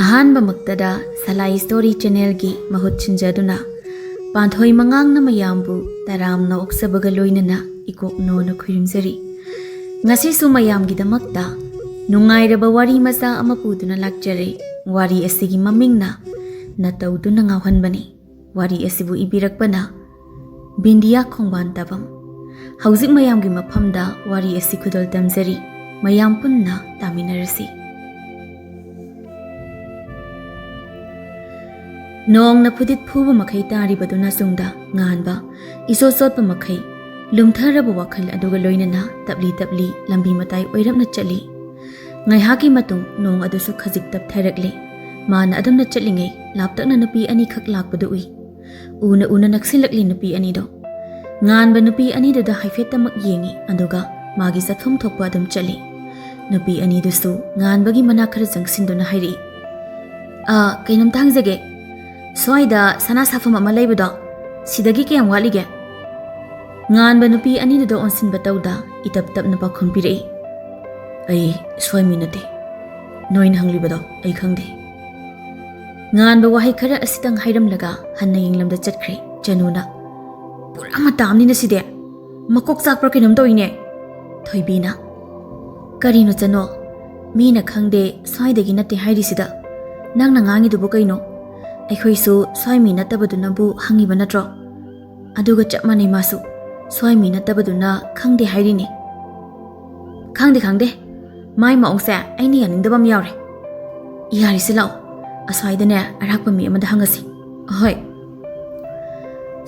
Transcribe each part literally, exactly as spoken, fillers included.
ꯑꯍꯥꯟꯕꯃꯛꯇꯗ ꯁꯂꯥꯏ story ꯆꯦꯅꯦꯜꯒꯤ ꯃꯍꯨꯠ ꯁꯤꯟꯖꯗꯨꯅ ꯄꯥꯟꯊꯣꯏ ꯃꯉꯥꯡꯅ ꯃꯌꯥꯝꯕꯨ ꯇꯔꯥꯝꯅ ꯑꯣꯛꯆꯕꯒ ꯂꯣꯏꯅꯅ ꯏꯀꯣꯛꯅꯣꯅ ꯈꯨꯔꯨꯝꯖꯔꯤ꯫ ꯉꯁꯤꯁꯨ ꯃꯌꯥꯝꯒꯤꯗꯃꯛꯇ ꯅꯨꯡꯉꯥꯏꯔꯕ ꯋꯥꯔꯤ ꯃꯆꯥ ꯑꯃ ꯄꯨꯗꯨꯅ ꯂꯥꯛꯆꯔꯦ꯫ ꯋꯥꯔꯤ ꯑꯁꯤꯒꯤ ꯃꯃꯤꯡꯅ ꯅꯇꯧꯗꯨꯅ ꯉꯥꯎꯍꯟꯕꯅꯤ꯫ ꯋꯥꯔꯤ ꯑꯁꯤꯕꯨ ꯏꯕꯤꯔꯛꯄꯅ ꯕꯤꯟꯗꯤꯌꯥ ꯈꯣꯡꯕꯥꯟ ꯇꯥꯕꯝ꯫ ꯍꯧꯖꯤꯛ ꯃꯌꯥꯝꯒꯤ ꯃꯐꯝꯗ ꯋꯥꯔꯤ ꯑꯁꯤ ꯈꯨꯗꯣꯜ ꯇꯝꯖꯔꯤ꯫ ꯃꯌꯥꯝ ꯄꯨꯟꯅ ꯇꯥꯃꯤꯟꯅꯔꯁꯤ꯫ ꯅꯣꯡꯅ ꯐꯨꯗꯤꯠ ꯐꯨꯕ ꯃꯈꯩ ꯇꯥꯔꯤꯕꯗꯨꯅ ꯆꯨꯡꯗ ꯉꯥꯟꯕ, ꯏꯆꯣꯠ ꯆꯣꯠꯄ ꯃꯈꯩ ꯂꯨꯝꯊꯔꯕ ꯋꯥꯈꯜ ꯑꯗꯨꯒ ꯂꯣꯏꯅꯅ ꯇꯞꯂꯤ ꯇꯞꯂꯤ ꯂꯝꯕꯤ ꯃꯇꯥꯏ ꯑꯣꯏꯔꯞꯅ ꯆꯠꯂꯤ꯫ ꯉꯥꯏꯍꯥꯛꯀꯤ ꯃꯇꯨꯡ ꯅꯣꯡ ꯑꯗꯨꯁꯨ ꯈꯖꯤꯛ ꯇꯞꯊꯔꯛꯂꯦ꯫ ꯃꯥꯅ ꯑꯗꯨꯝꯅ ꯆꯠꯂꯤꯉꯩ ꯂꯥꯞꯇꯛꯅ ꯅꯨꯄꯤ ꯑꯅꯤꯈꯛ ꯂꯥꯛꯄꯗꯨ ꯎꯏ꯫ ꯎꯅ ꯎꯅ ꯅꯛꯁꯤꯜꯂꯛꯂꯤ ꯅꯨꯄꯤ ꯑꯅꯤꯗꯣ꯫ ꯉꯥꯟꯕ ꯅꯨꯄꯤ ꯑꯅꯤꯗꯨꯗ ꯍꯥꯏꯐꯦꯠꯇꯃꯛ ꯌꯦꯡꯉꯤ, ꯑꯗꯨꯒ ꯃꯥꯒꯤ ꯆꯠꯐꯝ ꯊꯣꯛꯄ ꯑꯗꯨꯝ ꯆꯠꯂꯤ꯫ ꯅꯨꯄꯤ ꯑꯅꯤꯗꯨꯁꯨ ꯉꯥꯟꯕꯒꯤ ꯃꯅꯥꯛ ꯈꯔ ꯆꯪꯁꯤꯟꯗꯨꯅ ꯍꯥꯏꯔꯛꯏ, "ꯑ, ꯀꯩꯅꯣꯝꯇ ꯍꯪꯖꯒꯦ꯫ ꯁ꯭ꯋꯥꯏꯗ ꯁꯅꯥ ꯁꯥꯐꯝ ꯑꯃ ꯂꯩꯕꯗꯣ, ꯁꯤꯗꯒꯤ ꯀꯌꯥꯝ ꯋꯥꯠꯂꯤꯒꯦ?" ꯉꯥꯟꯕ ꯅꯨꯄꯤ ꯑꯅꯤꯗꯨꯗ ꯑꯣꯟꯁꯤꯟꯕ ꯇꯧꯗ ꯏꯇꯞ ꯇꯞꯅ ꯄꯥꯎꯈꯨꯝ ꯄꯤꯔꯛꯏ, "ꯑꯩ ꯁ꯭ꯋꯥꯏ ꯃꯤ ꯅꯠꯇꯦ꯫ ꯅꯣꯏꯅ ꯍꯪꯂꯤꯕꯗꯣ ꯑꯩ ꯈꯪꯗꯦ꯫" ꯉꯥꯟꯕ ꯋꯥꯍꯩ ꯈꯔ ꯑꯁꯤꯇꯪ ꯍꯥꯏꯔꯝꯂꯒ ꯍꯟꯅ ꯌꯦꯡꯂꯝꯗ ꯆꯠꯈ꯭ꯔꯦ ꯆꯅꯨꯅ꯫ "ꯄꯨꯔꯥ ꯃꯇꯥ ꯑꯃꯅꯤꯅ ꯁꯤꯗꯤ꯫ ꯃꯀꯣꯛ ꯆꯥꯛꯄ꯭ꯔꯥ ꯀꯩꯅꯣꯝ ꯇꯧꯏꯅꯦ꯫" ꯊꯣꯏꯕꯤꯅ, "ꯀꯔꯤꯅꯣ ꯆꯅꯣ? ꯃꯤꯅ ꯈꯪꯗꯦ, ꯁ꯭ꯋꯥꯏꯗꯒꯤ ꯅꯠꯇꯦ ꯍꯥꯏꯔꯤꯁꯤꯗ꯫ ꯅꯪꯅ ꯉꯥꯡꯉꯤꯗꯨꯕꯨ ꯀꯩꯅꯣ? ꯑꯩꯈꯣꯏꯁꯨ ꯁ꯭ꯋꯥꯏ ꯃꯤ ꯅꯠꯇꯕꯗꯨꯅꯕꯨ ꯍꯪꯉꯤꯕ ꯅꯠꯇ꯭ꯔꯣ? ꯑꯗꯨꯒ ꯆꯞ ꯃꯥꯟꯅꯩ ꯃꯥꯁꯨ꯫ ꯁ꯭ꯋꯥꯏ ꯃꯤ ꯅꯠꯇꯕꯗꯨꯅ ꯈꯪꯗꯦ ꯍꯥꯏꯔꯤꯅꯦ꯫" "ꯈꯪꯗꯦ, ꯈꯪꯗꯦ꯫ ꯃꯥꯏ ꯃꯑꯣꯡꯁꯦ ꯑꯩꯅ ꯌꯥꯅꯤꯡꯗꯕ ꯑꯃ ꯌꯥꯎꯔꯦ꯫ ꯌꯥꯔꯤꯁꯦ ꯂꯥꯛꯑꯣ, ꯑꯁ꯭ꯋꯥꯏꯗꯅꯦ ꯑꯔꯥꯛꯄ ꯃꯤ ꯑꯃꯗ ꯍꯪꯉꯁꯤ꯫" "ꯑꯍꯣꯏ꯫"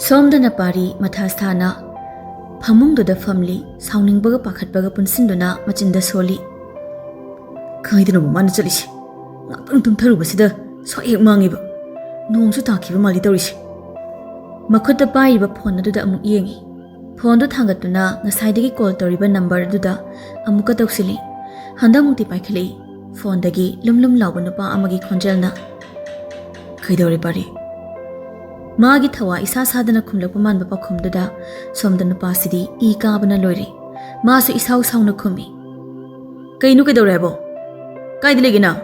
ꯁꯣꯝꯗꯅ ꯄꯥꯔꯤ ꯃꯊꯥ ꯁꯥꯅ ꯐꯃꯨꯡꯗꯨꯗ ꯐꯝꯂꯤ, ꯁꯥꯎꯅꯤꯡꯕꯒ ꯄꯥꯈꯠꯄꯒ ꯄꯨꯟꯁꯤꯟꯗꯨꯅ ꯃꯆꯤꯟꯗ ꯁꯣꯜꯂꯤ꯫ "ꯀꯥꯏꯗꯅꯣꯕ ꯃꯥꯅ ꯆꯠꯂꯤꯁꯦ? ꯉꯥꯛꯇꯪ ꯇꯨꯝꯊꯔꯨꯕꯁꯤꯗ ꯁ꯭ꯋꯥꯏ ꯍꯦꯛ ꯃꯥꯡꯉꯤꯕ꯫ ꯅꯣꯡꯁꯨ ꯇꯥꯈꯤꯕ ꯃꯥꯜꯂꯤ ꯇꯧꯔꯤꯁꯦ꯫" ꯃꯈꯨꯠꯇ ꯄꯥꯏꯔꯤꯕ ꯐꯣꯟ ꯑꯗꯨꯗ ꯑꯃꯨꯛ ꯌꯦꯡꯉꯤ꯫ ꯐꯣꯟꯗꯨ ꯊꯥꯡꯒꯠꯇꯨꯅ ꯉꯁꯥꯏꯗꯒꯤ ꯀꯣꯜ ꯇꯧꯔꯤꯕ ꯅꯝꯕꯔ ꯑꯗꯨꯗ ꯑꯃꯨꯛꯀ ꯇꯧꯁꯤꯜꯂꯤ꯫ ꯍꯟꯗꯛꯃꯨꯛꯇꯤ ꯄꯥꯏꯈꯠꯂꯛꯏ꯫ ꯐꯣꯟꯗꯒꯤ ꯂꯨꯝ ꯂꯨꯝ ꯂꯥꯎꯕ ꯅꯨꯄꯥ ꯑꯃꯒꯤ ꯈꯣꯟꯖꯦꯜꯅ, "ꯀꯩꯗꯧꯔꯦ ꯄꯥꯔꯤ?" ꯃꯥꯒꯤ ꯊꯋꯥ ꯏꯁꯥ ꯁꯥꯗꯅ ꯈꯨꯝꯂꯛꯄ ꯃꯥꯟꯕ ꯄꯥꯎꯈꯨꯝꯗꯨꯗ ꯁꯣꯝꯗ ꯅꯨꯄꯥꯁꯤꯗꯤ ꯏ ꯀꯥꯕꯅ ꯂꯣꯏꯔꯦ꯫ ꯃꯥꯁꯨ ꯏꯁꯥꯎ ꯁꯥꯎꯅ ꯈꯨꯝꯃꯤ, "ꯀꯩꯅꯣ, ꯀꯩꯗꯧꯔꯦ ꯍꯥꯏꯕꯣ? ꯀꯥꯏꯗ ꯂꯩꯒꯦ ꯅꯪ?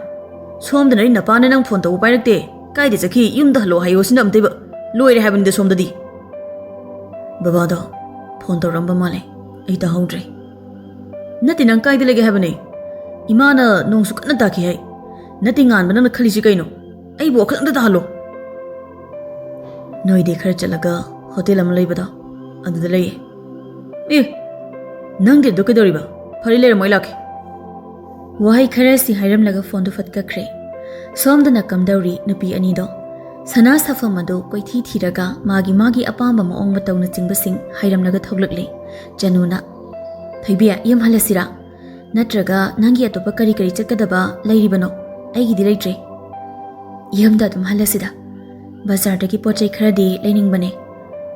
ꯁꯣꯝꯗꯅ ꯑꯩ ꯅꯄꯥꯅ ꯅꯪ ꯐꯣꯟ ꯇꯧꯕ ꯄꯥꯏꯔꯛꯇꯦ꯫ ꯀꯥꯏꯗ ꯆꯠꯈꯤ? ꯌꯨꯝꯗ ꯍꯜꯂꯣ ꯍꯥꯏꯌꯣ ꯁꯤꯅ ꯑꯝꯇꯩꯕ꯫ ꯂꯣꯏꯔꯦ ꯍꯥꯏꯕꯅꯤꯗ ꯁꯣꯝꯗꯗꯤ꯫ ꯕꯕꯥꯗꯣ ꯐꯣꯟ ꯇꯧꯔꯝꯕ ꯃꯥꯜꯂꯦ, ꯑꯩ ꯇꯥꯍꯧꯗ꯭ꯔꯦ꯫ ꯅꯠꯇꯦ, ꯅꯪ ꯀꯥꯏꯗ ꯂꯩꯒꯦ ꯍꯥꯏꯕꯅꯦ? ꯏꯃꯥꯅ ꯅꯣꯡꯁꯨ ꯀꯟꯅ ꯇꯥꯈꯤ ꯍꯥꯏ꯫ ꯅꯠꯇꯦ, ꯉꯥꯟꯕ, ꯅꯪꯅ ꯈꯜꯂꯤꯁꯤ ꯀꯩꯅꯣ? ꯑꯩꯕꯨ ꯋꯥꯈꯜ ꯑꯝꯇ ꯇꯥꯍꯜꯂꯣ꯫ ꯅꯣꯏꯗꯤ ꯈꯔ ꯆꯠꯂꯒ ꯍꯣꯇꯦꯜ ꯑꯃ ꯂꯩꯕꯗꯣ, ꯑꯗꯨꯗ ꯂꯩꯌꯦ꯫ ꯑꯦ, ꯅꯪꯗꯤ ꯑꯗꯨ ꯀꯩꯗꯧꯔꯤꯕ? ꯐꯔꯦ, ꯂꯩꯔꯝꯃꯣ, ꯑꯩ ꯂꯥꯛꯀꯦ꯫ ꯋꯥꯍꯩ ꯈꯔꯁꯤ ꯍꯥꯏꯔꯝꯂꯒ ꯐꯣꯟꯗꯨ ꯐꯠ ꯀꯛꯈ꯭ꯔꯦ꯫ ꯁꯣꯝꯗꯅ ꯀꯝꯗꯧꯔꯤ ꯅꯨꯄꯤ ꯑꯅꯤꯗꯣ? ꯁꯅꯥ ꯁꯥꯐꯝ ꯑꯗꯨ ꯀꯣꯏꯊꯤ ꯊꯤꯔꯒ ꯃꯥꯒꯤ ꯃꯥꯒꯤ ꯑꯄꯥꯝꯕ ꯃꯑꯣꯡ ꯃꯇꯧꯅꯆꯤꯡꯕꯁꯤꯡ ꯍꯥꯏꯔꯝꯂꯒ ꯊꯣꯛꯂꯛꯂꯦ꯫ ꯆꯅꯨꯅ, "ꯊꯣꯏꯕꯤ, ꯌꯨꯝ ꯍꯜꯂꯁꯤꯔꯥ? ꯅꯠꯇ꯭ꯔꯒ ꯅꯪꯒꯤ ꯑꯇꯣꯞꯄ ꯀꯔꯤ ꯀꯔꯤ ꯆꯠꯀꯗꯕ ꯂꯩꯔꯤꯕꯅꯣ? ꯑꯩꯒꯤꯗꯤ ꯂꯩꯇ꯭ꯔꯦ꯫ ꯌꯨꯝꯗ ꯑꯗꯨꯝ ꯍꯜꯂꯁꯤꯗ꯫ ꯕꯖꯥꯔꯗꯒꯤ ꯄꯣꯠ ꯆꯩ ꯈꯔꯗꯤ ꯂꯩꯅꯤꯡꯕꯅꯦ꯫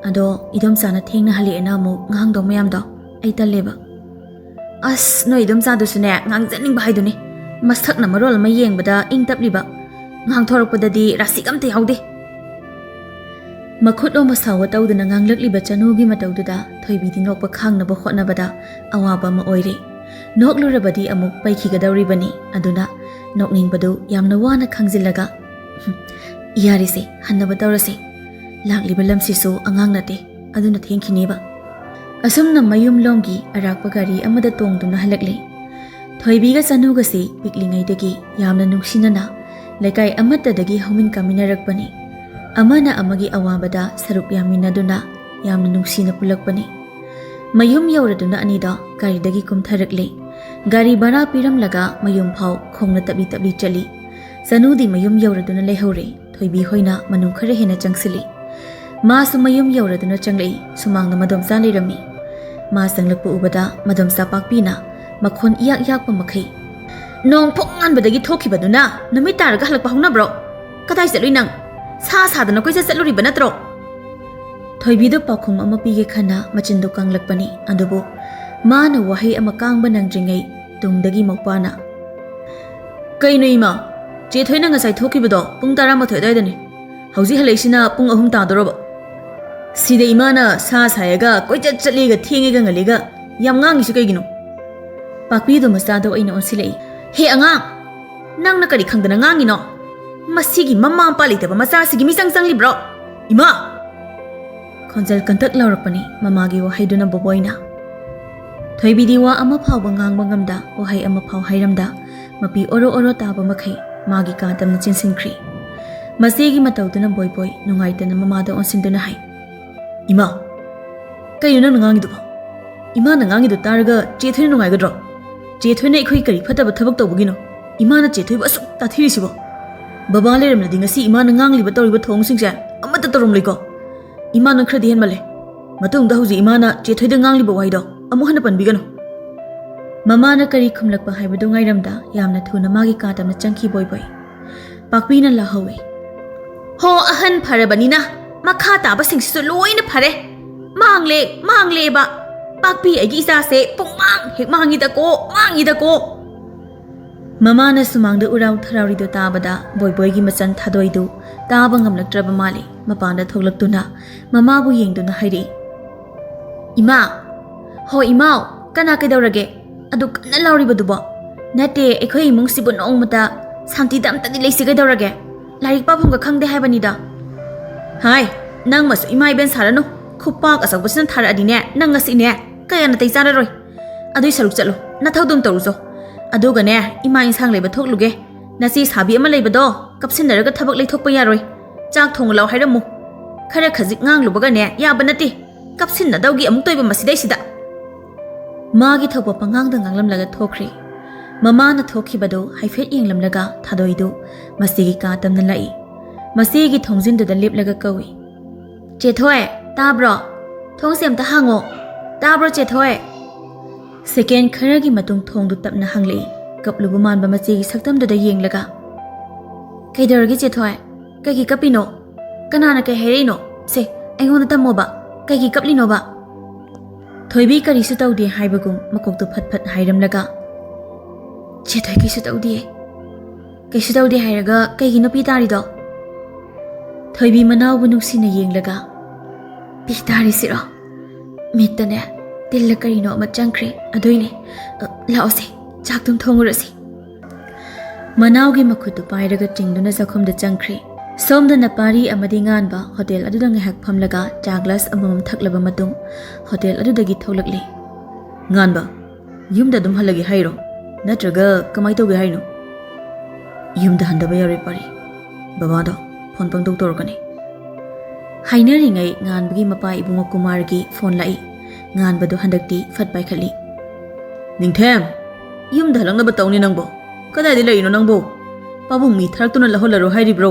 ꯑꯗꯣ ꯏꯗꯣꯝꯆꯥꯅ ꯊꯦꯡꯅ ꯍꯜꯂꯛꯑꯦꯅ ꯑꯃꯨꯛ ꯉꯥꯡꯗꯧ ꯃꯌꯥꯝꯗꯣ ꯑꯩ ꯇꯜꯂꯦꯕ꯫" ꯑꯁ, ꯅꯣꯏ ꯏꯗꯣꯝꯆꯥꯗꯨꯁꯨꯅꯦ, ꯉꯥꯡꯖꯅꯤꯡꯕ ꯍꯥꯏꯗꯨꯅꯤ꯫ ꯃꯁꯛꯅ ꯃꯔꯣꯜ ꯑꯃ ꯌꯦꯡꯕꯗ ꯏꯪ ꯇꯞꯂꯤꯕ, ꯉꯥꯡꯊꯣꯔꯛꯄꯗꯗꯤ ꯔꯥꯁꯤꯒ ꯑꯝꯇ ꯌꯥꯎꯗꯦ꯫ ꯃꯈꯨꯠ ꯑꯣ ꯃꯁꯥꯎꯒ ꯇꯧꯗꯨꯅ ꯉꯥꯡꯂꯛꯂꯤꯕ ꯆꯅꯨꯒꯤ ꯃꯇꯧꯗꯨꯗ ꯊꯣꯏꯕꯤꯗꯤ ꯅꯣꯛꯄ ꯈꯥꯡꯅꯕ ꯍꯣꯠꯅꯕꯗ ꯑꯋꯥꯕ ꯑꯃ ꯑꯣꯏꯔꯦ꯫ ꯅꯣꯛꯂꯨꯔꯕꯗꯤ ꯑꯃꯨꯛ ꯄꯩꯈꯤꯒꯗꯧꯔꯤꯕꯅꯤ꯫ ꯑꯗꯨꯅ ꯅꯣꯛꯅꯤꯡꯕꯗꯨ ꯌꯥꯝꯅ ꯋꯥꯅ ꯈꯥꯡꯖꯤꯜꯂꯒ, "ꯍꯨꯝ, ꯌꯥꯔꯦꯁꯦ, ꯍꯟꯅꯕ ꯇꯧꯔꯁꯦ꯫ ꯂꯥꯛꯂꯤꯕ ꯂꯝꯁꯤꯁꯨ ꯑꯉꯥꯡ ꯅꯠꯇꯦ, ꯑꯗꯨꯅ ꯊꯦꯡꯈꯤꯅꯦꯕ꯫" ꯑꯁꯨꯝꯅ ꯃꯌꯨꯝꯂꯣꯝꯒꯤ ꯑꯔꯥꯛꯄ ꯒꯥꯔꯤ ꯑꯃꯗ ꯇꯣꯡꯗꯨꯅ ꯍꯜꯂꯛꯂꯦ꯫ ꯊꯣꯏꯕꯤꯒ ꯆꯅꯨꯒꯁꯤ ꯄꯤꯛꯂꯤꯉꯩꯗꯒꯤ ꯌꯥꯝꯅ ꯅꯨꯡꯁꯤꯅꯅ ꯂꯩꯀꯥꯏ ꯑꯃꯠꯇꯗꯒꯤ ꯍꯧꯃꯤꯟ ꯀꯥꯃꯤꯟꯅꯔꯛꯄꯅꯤ꯫ ꯑꯃꯅ ꯑꯃꯒꯤ ꯑꯋꯥꯕꯗ ꯁꯔꯨꯛ ꯌꯥꯃꯤꯟꯅꯗꯨꯅ ꯌꯥꯝꯅ ꯅꯨꯡꯁꯤꯅ ꯄꯨꯜꯂꯛꯄꯅꯤ꯫ ꯃꯌꯨꯝ ꯌꯧꯔꯗꯨꯅ ꯑꯅꯤꯗꯣ ꯒꯥꯔꯤꯗꯒꯤ ꯀꯨꯝꯊꯔꯛꯂꯦ꯫ ꯒꯥꯔꯤ ꯚꯔꯥ ꯄꯤꯔꯝꯂꯒ ꯃꯌꯨꯝ ꯐꯥꯎ ꯈꯣꯡꯅ ꯇꯞꯂꯤ ꯇꯞꯂꯤ ꯆꯠꯂꯤ꯫ ꯆꯅꯨꯗꯤ ꯃꯌꯨꯝ ꯌꯧꯔꯗꯨꯅ ꯂꯩꯍꯧꯔꯦ꯫ ꯊꯣꯏꯕꯤ ꯍꯣꯏꯅ ꯃꯅꯨꯡ ꯈꯔ ꯍꯦꯟꯅ ꯆꯪꯁꯤꯜꯂꯤ꯫ ꯃꯥꯁꯨ ꯃꯌꯨꯝ ꯌꯧꯔꯗꯨꯅ ꯆꯪꯂꯛꯏ꯫ ꯁꯨꯃꯥꯡꯗ ꯃꯗꯣꯝꯆꯥ ꯂꯩꯔꯝꯃꯤ꯫ ꯃꯥ ꯆꯪꯂꯛꯄ ꯎꯕꯗ ꯃꯗꯣꯝꯆꯥ ꯄꯥꯛꯄꯤꯅ ꯃꯈꯣꯟ ꯏꯌꯥꯛ ꯌꯥꯛꯄ ꯃꯈꯩ, "ꯅꯣꯡ ꯐꯨꯡ ꯉꯥꯟꯕꯗꯒꯤ ꯊꯣꯛꯈꯤꯕꯗꯨꯅ ꯅꯨꯃꯤꯠ ꯇꯥꯔꯒ ꯍꯜꯂꯛꯄ ꯍꯧꯅꯕ꯭ꯔꯣ? ꯀꯗꯥꯏ ꯆꯠꯂꯨꯏ ꯅꯪ? ꯁꯥ ꯁꯥꯗꯅ ꯀꯣꯏꯆꯠ ꯆꯠꯂꯨꯔꯤꯕ ꯅꯠꯇ꯭ꯔꯣ?" ꯊꯣꯏꯕꯤꯗ ꯄꯥꯎꯈꯨꯝ ꯑꯃ ꯄꯤꯒꯦ ꯈꯟꯅ ꯃꯆꯤꯟꯗꯨ ꯀꯪꯂꯛꯄꯅꯤ꯫ ꯑꯗꯨꯕꯨ ꯃꯥꯅ ꯋꯥꯍꯩ ꯑꯃ ꯀꯥꯡꯕ ꯅꯪꯗ꯭ꯔꯤꯉꯩ ꯇꯨꯡꯗꯒꯤ ꯃꯧꯄꯥꯅ, "ꯀꯩꯅꯣ ꯏꯃꯥ? ꯆꯦ ꯊꯣꯏꯅ ꯉꯁꯥꯏ ꯊꯣꯛꯈꯤꯕꯗꯣ ꯄꯨꯡ ꯇꯔꯥꯃꯥꯊꯣꯏ ꯑꯗꯨꯋꯥꯏꯗꯅꯤ꯫ ꯍꯧꯖꯤꯛ ꯍꯜꯂꯛꯏꯁꯤꯅ ꯄꯨꯡ ꯑꯍꯨꯝ ꯇꯥꯗꯣꯔꯕ꯫ ꯁꯤꯗ ꯏꯃꯥꯅ ꯁꯥ ꯁꯥꯏꯌꯦꯒ ꯀꯣꯏꯆꯠ ꯆꯠꯂꯦꯒ ꯊꯦꯡꯉꯦꯒ ꯉꯜꯂꯦꯒ ꯌꯥꯝ ꯉꯥꯡꯉꯤꯁꯤ ꯀꯩꯒꯤꯅꯣ?" ꯄꯥꯛꯄꯤꯗꯨ ꯃꯆꯥꯗ ꯑꯣꯏꯅ ꯑꯣꯟꯁꯤꯜꯂꯛꯏ꯫ "ꯍꯦ ꯑꯉꯥꯡ!" ꯅꯪꯅ ꯀꯔꯤ ꯈꯪꯗꯅ ꯉꯥꯡꯉꯤꯅꯣ? ꯃꯁꯤꯒꯤ ꯃꯃꯥ ꯃꯄꯥ ꯂꯩꯇꯕ ꯃꯆꯥꯁꯤꯒꯤ ꯃꯤꯆꯪ ꯆꯪꯂꯤꯕ꯭ꯔꯣ? ꯏꯃꯥ! ꯈꯣꯟꯖꯦꯜ ꯀꯟꯇꯛ ꯂꯥꯎꯔꯛꯄꯅꯤ ꯃꯃꯥꯒꯤ ꯋꯥꯍꯩꯗꯨꯅ ꯕꯣꯕꯣꯏꯅ꯫ ꯊꯣꯏꯕꯤꯗꯤ ꯋꯥ ꯑꯃ ꯐꯥꯎꯕ ꯉꯥꯡꯕ ꯉꯝꯗ, ꯋꯥꯍꯩ ꯑꯃ ꯐꯥꯎ ꯍꯥꯏꯔꯝꯗ, ꯃꯄꯤ ꯑꯣꯔꯣ ꯑꯣꯔꯣ ꯇꯥꯕ ꯃꯈꯩ ꯃꯥꯒꯤ ꯀꯥ ꯇꯝꯅ ꯆꯦꯟꯁꯤꯟꯈ꯭ꯔꯤ꯫ ꯃꯆꯦꯒꯤ ꯃꯇꯧꯗꯨꯅ ꯕꯣꯏꯕꯣꯏ ꯅꯨꯡꯉꯥꯏꯇꯅ ꯃꯃꯥꯗ ꯑꯣꯟꯁꯤꯟꯗꯨꯅ ꯍꯥꯏ, "ꯏꯃꯥ, ꯀꯩꯅꯣ ꯅꯪꯅ ꯉꯥꯡꯉꯤꯗꯨꯕꯣ? ꯏꯃꯥꯅ ꯉꯥꯡꯉꯤꯗꯣ ꯇꯥꯔꯒ ꯆꯦ ꯊꯣꯏꯅ ꯅꯨꯡꯉꯥꯏꯒꯗ꯭ꯔꯣ? ꯆꯦ ꯊꯣꯏꯅ ꯑꯩꯈꯣꯏ ꯀꯔꯤ ꯐꯠꯇꯕ ꯊꯕꯛ ꯇꯧꯕꯒꯤꯅꯣ ꯏꯃꯥꯅ ꯆꯦ ꯊꯣꯏꯕꯨ ꯑꯁꯨꯛ ꯇꯥꯊꯤꯔꯤꯁꯤꯕꯣ? ꯕꯕꯥ ꯂꯩꯔꯝꯂꯗꯤ ꯉꯁꯤ ꯏꯃꯥꯅ ꯉꯥꯡꯂꯤꯕ ꯇꯧꯔꯤꯕ ꯊꯧꯑꯣꯡꯁꯤꯡꯁꯦ ꯑꯃꯠꯇ ꯇꯧꯔꯝꯂꯣꯏꯀꯣ꯫ ꯏꯃꯥ, ꯅꯪ ꯈꯔꯗꯤ ꯍꯦꯟꯃꯜꯂꯦ꯫ ꯃꯇꯨꯡꯗ ꯍꯧꯖꯤꯛ ꯏꯃꯥꯅ ꯆꯦ ꯊꯣꯏꯗ ꯉꯥꯡꯂꯤꯕ ꯋꯥꯍꯩꯗꯣ ꯑꯃꯨꯛ ꯍꯟꯅ ꯄꯟꯕꯤꯒꯅꯨ꯫" ꯃꯃꯥꯅ ꯀꯔꯤ ꯈꯨꯝꯂꯛꯄ ꯍꯥꯏꯕꯗꯨ ꯉꯥꯏꯔꯝꯗ ꯌꯥꯝꯅ ꯊꯨꯅ ꯃꯥꯒꯤ ꯀꯥ ꯇꯝꯅ ꯆꯪꯈꯤ ꯕꯣꯏꯕꯣꯏ꯫ ꯄꯥꯛꯄꯤꯅ ꯂꯥꯍꯧꯏ, "ꯍꯣ, ꯑꯍꯟ ꯐꯔꯕꯅꯤꯅ ꯃꯈꯥ ꯇꯥꯕꯁꯤꯡꯁꯤꯁꯨ ꯂꯣꯏꯅ ꯐꯔꯦ꯫ ꯃꯥꯡꯂꯦ, ꯃꯥꯡꯂꯦꯕ꯫ ꯄꯥꯛꯄꯤ, ꯑꯩꯒꯤ ꯏꯆꯥꯁꯦ ꯄꯨꯡꯃꯥꯡ ꯍꯦꯛ ꯃꯥꯡꯉꯤꯗꯀꯣ, ꯃꯥꯡꯉꯤꯗꯀꯣ꯫" ꯃꯃꯥꯅ ꯁꯨꯃꯥꯡꯗ ꯎꯔꯥꯎ ꯊꯔꯥꯎꯔꯤꯗꯨ ꯇꯥꯕꯗ ꯕꯣꯏꯕꯣꯏꯒꯤ ꯃꯆꯟ ꯊꯥꯗꯣꯏꯗꯨ ꯇꯥꯕ ꯉꯝꯂꯛꯇ꯭ꯔꯕ ꯃꯥꯜꯂꯤ꯫ ꯃꯄꯥꯟꯗ ꯊꯣꯛꯂꯛꯇꯨꯅ ꯃꯃꯥꯕꯨ ꯌꯦꯡꯗꯨꯅ ꯍꯥꯏꯔꯛꯏ, "ꯏꯃꯥ, ꯍꯣ ꯏꯃꯥꯎ, ꯀꯅꯥ ꯀꯩꯗꯧꯔꯒꯦ? ꯑꯗꯨ ꯀꯟꯅ ꯂꯥꯎꯔꯤꯕꯗꯨꯕꯣ? ꯅꯠꯇꯦ, ꯑꯩꯈꯣꯏ ꯏꯃꯨꯡꯁꯤꯕꯨ ꯅꯣꯡꯃꯇ ꯁꯥꯟꯇꯤꯗ ꯑꯝꯇꯗꯤ ꯂꯩꯁꯤ ꯀꯩꯗꯧꯔꯒꯦ? ꯂꯥꯏꯔꯤꯛ ꯄꯥꯐꯝꯒ ꯈꯪꯗꯦ ꯍꯥꯏꯕꯅꯤꯗ꯫" "ꯍꯥꯏ, ꯅꯪꯃꯁꯨ ꯏꯃꯥ ꯏꯕꯦꯟ ꯁꯥꯔꯅꯨ꯫ ꯈꯨꯄꯥꯛ ꯑꯆꯧꯕꯁꯤꯅ ꯊꯥꯔꯛꯑꯗꯤꯅꯦ, ꯅꯪ ꯉꯁꯤꯅꯦ ꯀꯌꯥ ꯅꯥꯇꯩ ꯆꯥꯔꯔꯣꯏ꯫ ꯑꯗꯨꯏ ꯁꯔꯨꯛ ꯆꯠꯂꯣ, ꯅꯊꯧꯗꯨꯝ ꯇꯧꯔꯨꯆꯣ꯫ ꯑꯗꯨꯒꯅꯦ, ꯏꯃꯥ ꯏꯟꯁꯥꯡ ꯂꯩꯕ ꯊꯣꯛꯂꯨꯒꯦ꯫ ꯅꯆꯦ ꯁꯥꯕꯤ ꯑꯃ ꯂꯩꯕꯗꯣ ꯀꯞꯁꯤꯟꯅꯔꯒ ꯊꯕꯛ ꯂꯩꯊꯣꯛꯄ ꯌꯥꯔꯣꯏ꯫ ꯆꯥꯛ ꯊꯣꯡꯉꯨ ꯂꯥꯎ ꯍꯥꯏꯔꯝꯃꯨ꯫ ꯈꯔ ꯈꯖꯤꯛ ꯉꯥꯡꯂꯨꯕꯒꯅꯦ ꯌꯥꯕ ꯅꯠꯇꯦ꯫ ꯀꯞꯁꯤꯟꯅꯗꯧꯒꯤ ꯑꯃꯨꯛꯇꯣꯏꯕ ꯃꯁꯤꯗꯩꯁꯤꯗ꯫" ꯃꯥꯒꯤ ꯊꯣꯛꯄ ꯄꯉꯥꯡꯗ ꯉꯥꯡꯂꯝꯂꯒ ꯊꯣꯛꯈ꯭ꯔꯦ꯫ ꯃꯃꯥꯅ ꯊꯣꯛꯈꯤꯕꯗꯨ ꯍꯥꯏꯐꯦꯠ ꯌꯦꯡꯂꯝꯂꯒ ꯊꯥꯗꯣꯏꯗꯨ ꯃꯆꯦꯒꯤ ꯀꯥ ꯇꯝꯅ ꯂꯥꯛꯏ꯫ ꯃꯆꯦꯒꯤ ꯊꯣꯡꯖꯤꯟꯗꯨꯗ ꯂꯦꯞꯂꯒ ꯀꯧꯏ, "ꯆꯦꯊꯣꯏ, ꯇꯥꯕ꯭ꯔꯣ? ꯊꯣꯡꯁꯦ ꯑꯝꯇ ꯍꯥꯡꯉꯣ꯫ ꯇꯥꯕ꯭ꯔꯣ, ꯆꯦꯊꯣꯏ?" ꯁꯦꯀꯦꯟ ꯈꯔꯒꯤ ꯃꯇꯨꯡ ꯊꯣꯡꯗꯨ ꯇꯞꯅ ꯍꯥꯡꯂꯛꯏ꯫ ꯀꯞꯂꯨꯕ ꯃꯥꯟꯕ ꯃꯆꯦꯒꯤ ꯁꯛꯇꯝꯗꯨꯗ ꯌꯦꯡꯂꯒ, "ꯀꯩꯗꯧꯔꯒꯦ, ꯆꯦꯊꯣꯏ? ꯀꯩꯒꯤ ꯀꯞꯄꯤꯅꯣ? ꯀꯅꯥꯅ ꯀꯩ ꯍꯥꯏꯔꯛꯏꯅꯣ? ꯁꯦ, ꯑꯩꯉꯣꯟꯗ ꯇꯝꯃꯣꯕ꯫ ꯀꯩꯒꯤ ꯀꯞꯂꯤꯅꯣꯕ?" ꯊꯣꯏꯕꯤ ꯀꯔꯤꯁꯨ ꯇꯧꯗꯦ ꯍꯥꯏꯕꯒꯨꯝ ꯃꯀꯣꯛꯇꯨ ꯐꯠ ꯐꯠ ꯍꯥꯏꯔꯝꯂꯒ, "ꯆꯦꯊꯣꯏ, ꯀꯩꯁꯨ ꯇꯧꯗꯤꯌꯦ꯫ ꯀꯩꯁꯨ ꯇꯧꯗꯦ ꯍꯥꯏꯔꯒ ꯀꯩꯒꯤꯅꯣ ꯄꯤ ꯇꯥꯔꯤꯗꯣ?" ꯊꯣꯏꯕꯤ ꯃꯅꯥꯎꯕꯨ ꯅꯨꯡꯁꯤꯅ ꯌꯦꯡꯂꯒ, "ꯄꯤ ꯇꯥꯔꯤꯁꯤꯔꯣ? ꯃꯤꯠꯇꯅꯦ ꯇꯤꯜꯂ ꯀꯔꯤꯅꯣ ꯑꯃ ꯆꯪꯈ꯭ꯔꯦ, ꯑꯗꯨꯏꯅꯦ꯫ ꯑ, ꯂꯥꯛꯑꯣꯁꯦ, ꯆꯥꯛꯇꯨꯝ ꯊꯣꯡꯉꯨꯔꯁꯤ꯫" ꯃꯅꯥꯎꯒꯤ ꯃꯈꯨꯠꯇꯨ ꯄꯥꯏꯔꯒ ꯆꯤꯡꯗꯨꯅ ꯆꯥꯛꯈꯨꯝꯗ ꯆꯪꯈ꯭ꯔꯦ꯫ ꯁꯣꯝꯗꯅ ꯄꯥꯔꯤ ꯑꯃꯗꯤ ꯉꯥꯟꯕ ꯍꯣꯇꯦꯜ ꯑꯗꯨꯗ ꯉꯥꯏꯍꯥꯛ ꯐꯝꯂꯒ ꯆꯥ ꯒ꯭ꯂꯥꯁ ꯑꯃꯃꯝ ꯊꯛꯂꯕ ꯃꯇꯨꯡ ꯍꯣꯇꯦꯜ ꯑꯗꯨꯗꯒꯤ ꯊꯣꯛꯂꯛꯂꯦ꯫ "ꯉꯥꯟꯕ, ꯌꯨꯝꯗ ꯑꯗꯨꯝ ꯍꯜꯂꯒꯦ ꯍꯥꯏꯔꯣ? ꯅꯠꯇ꯭ꯔꯒ ꯀꯃꯥꯏ ꯇꯧꯒꯦ ꯍꯥꯏꯅꯣ?" "ꯌꯨꯝꯗ ꯍꯟꯗꯕ ꯌꯥꯔꯣꯏ ꯄꯥꯔꯤ꯫ ꯕꯕꯥꯗꯣ ꯐꯣꯟ ꯄꯪꯇꯧ ꯇꯧꯔꯛꯀꯅꯤ꯫" ꯍꯥꯏꯅꯔꯤꯉꯩ ꯉꯥꯟꯕꯒꯤ ꯃꯄꯥ ꯏꯕꯨꯡꯉꯣ ꯀꯨꯃꯥꯔꯒꯤ ꯐꯣꯟ ꯂꯥꯛꯏ꯫ ꯉꯥꯟꯕꯗꯣ ꯍꯟꯗꯛꯇꯤ ꯐꯠ ꯄꯥꯏꯈꯠꯂꯤ꯫ "ꯅꯤꯡꯊꯦꯝ, ꯌꯨꯝꯗ ꯍꯜꯂꯛꯅꯕ ꯇꯧꯅꯤ ꯅꯪꯕꯣ꯫ ꯀꯗꯥꯏꯗ ꯂꯩꯔꯤꯅꯣ ꯅꯪꯕꯣ? ꯄꯥꯕꯨꯡ ꯃꯤ ꯊꯥꯔꯛꯇꯨꯅ ꯂꯧꯍꯜꯂꯔꯣ ꯍꯥꯏꯔꯤꯕ꯭ꯔꯣ?"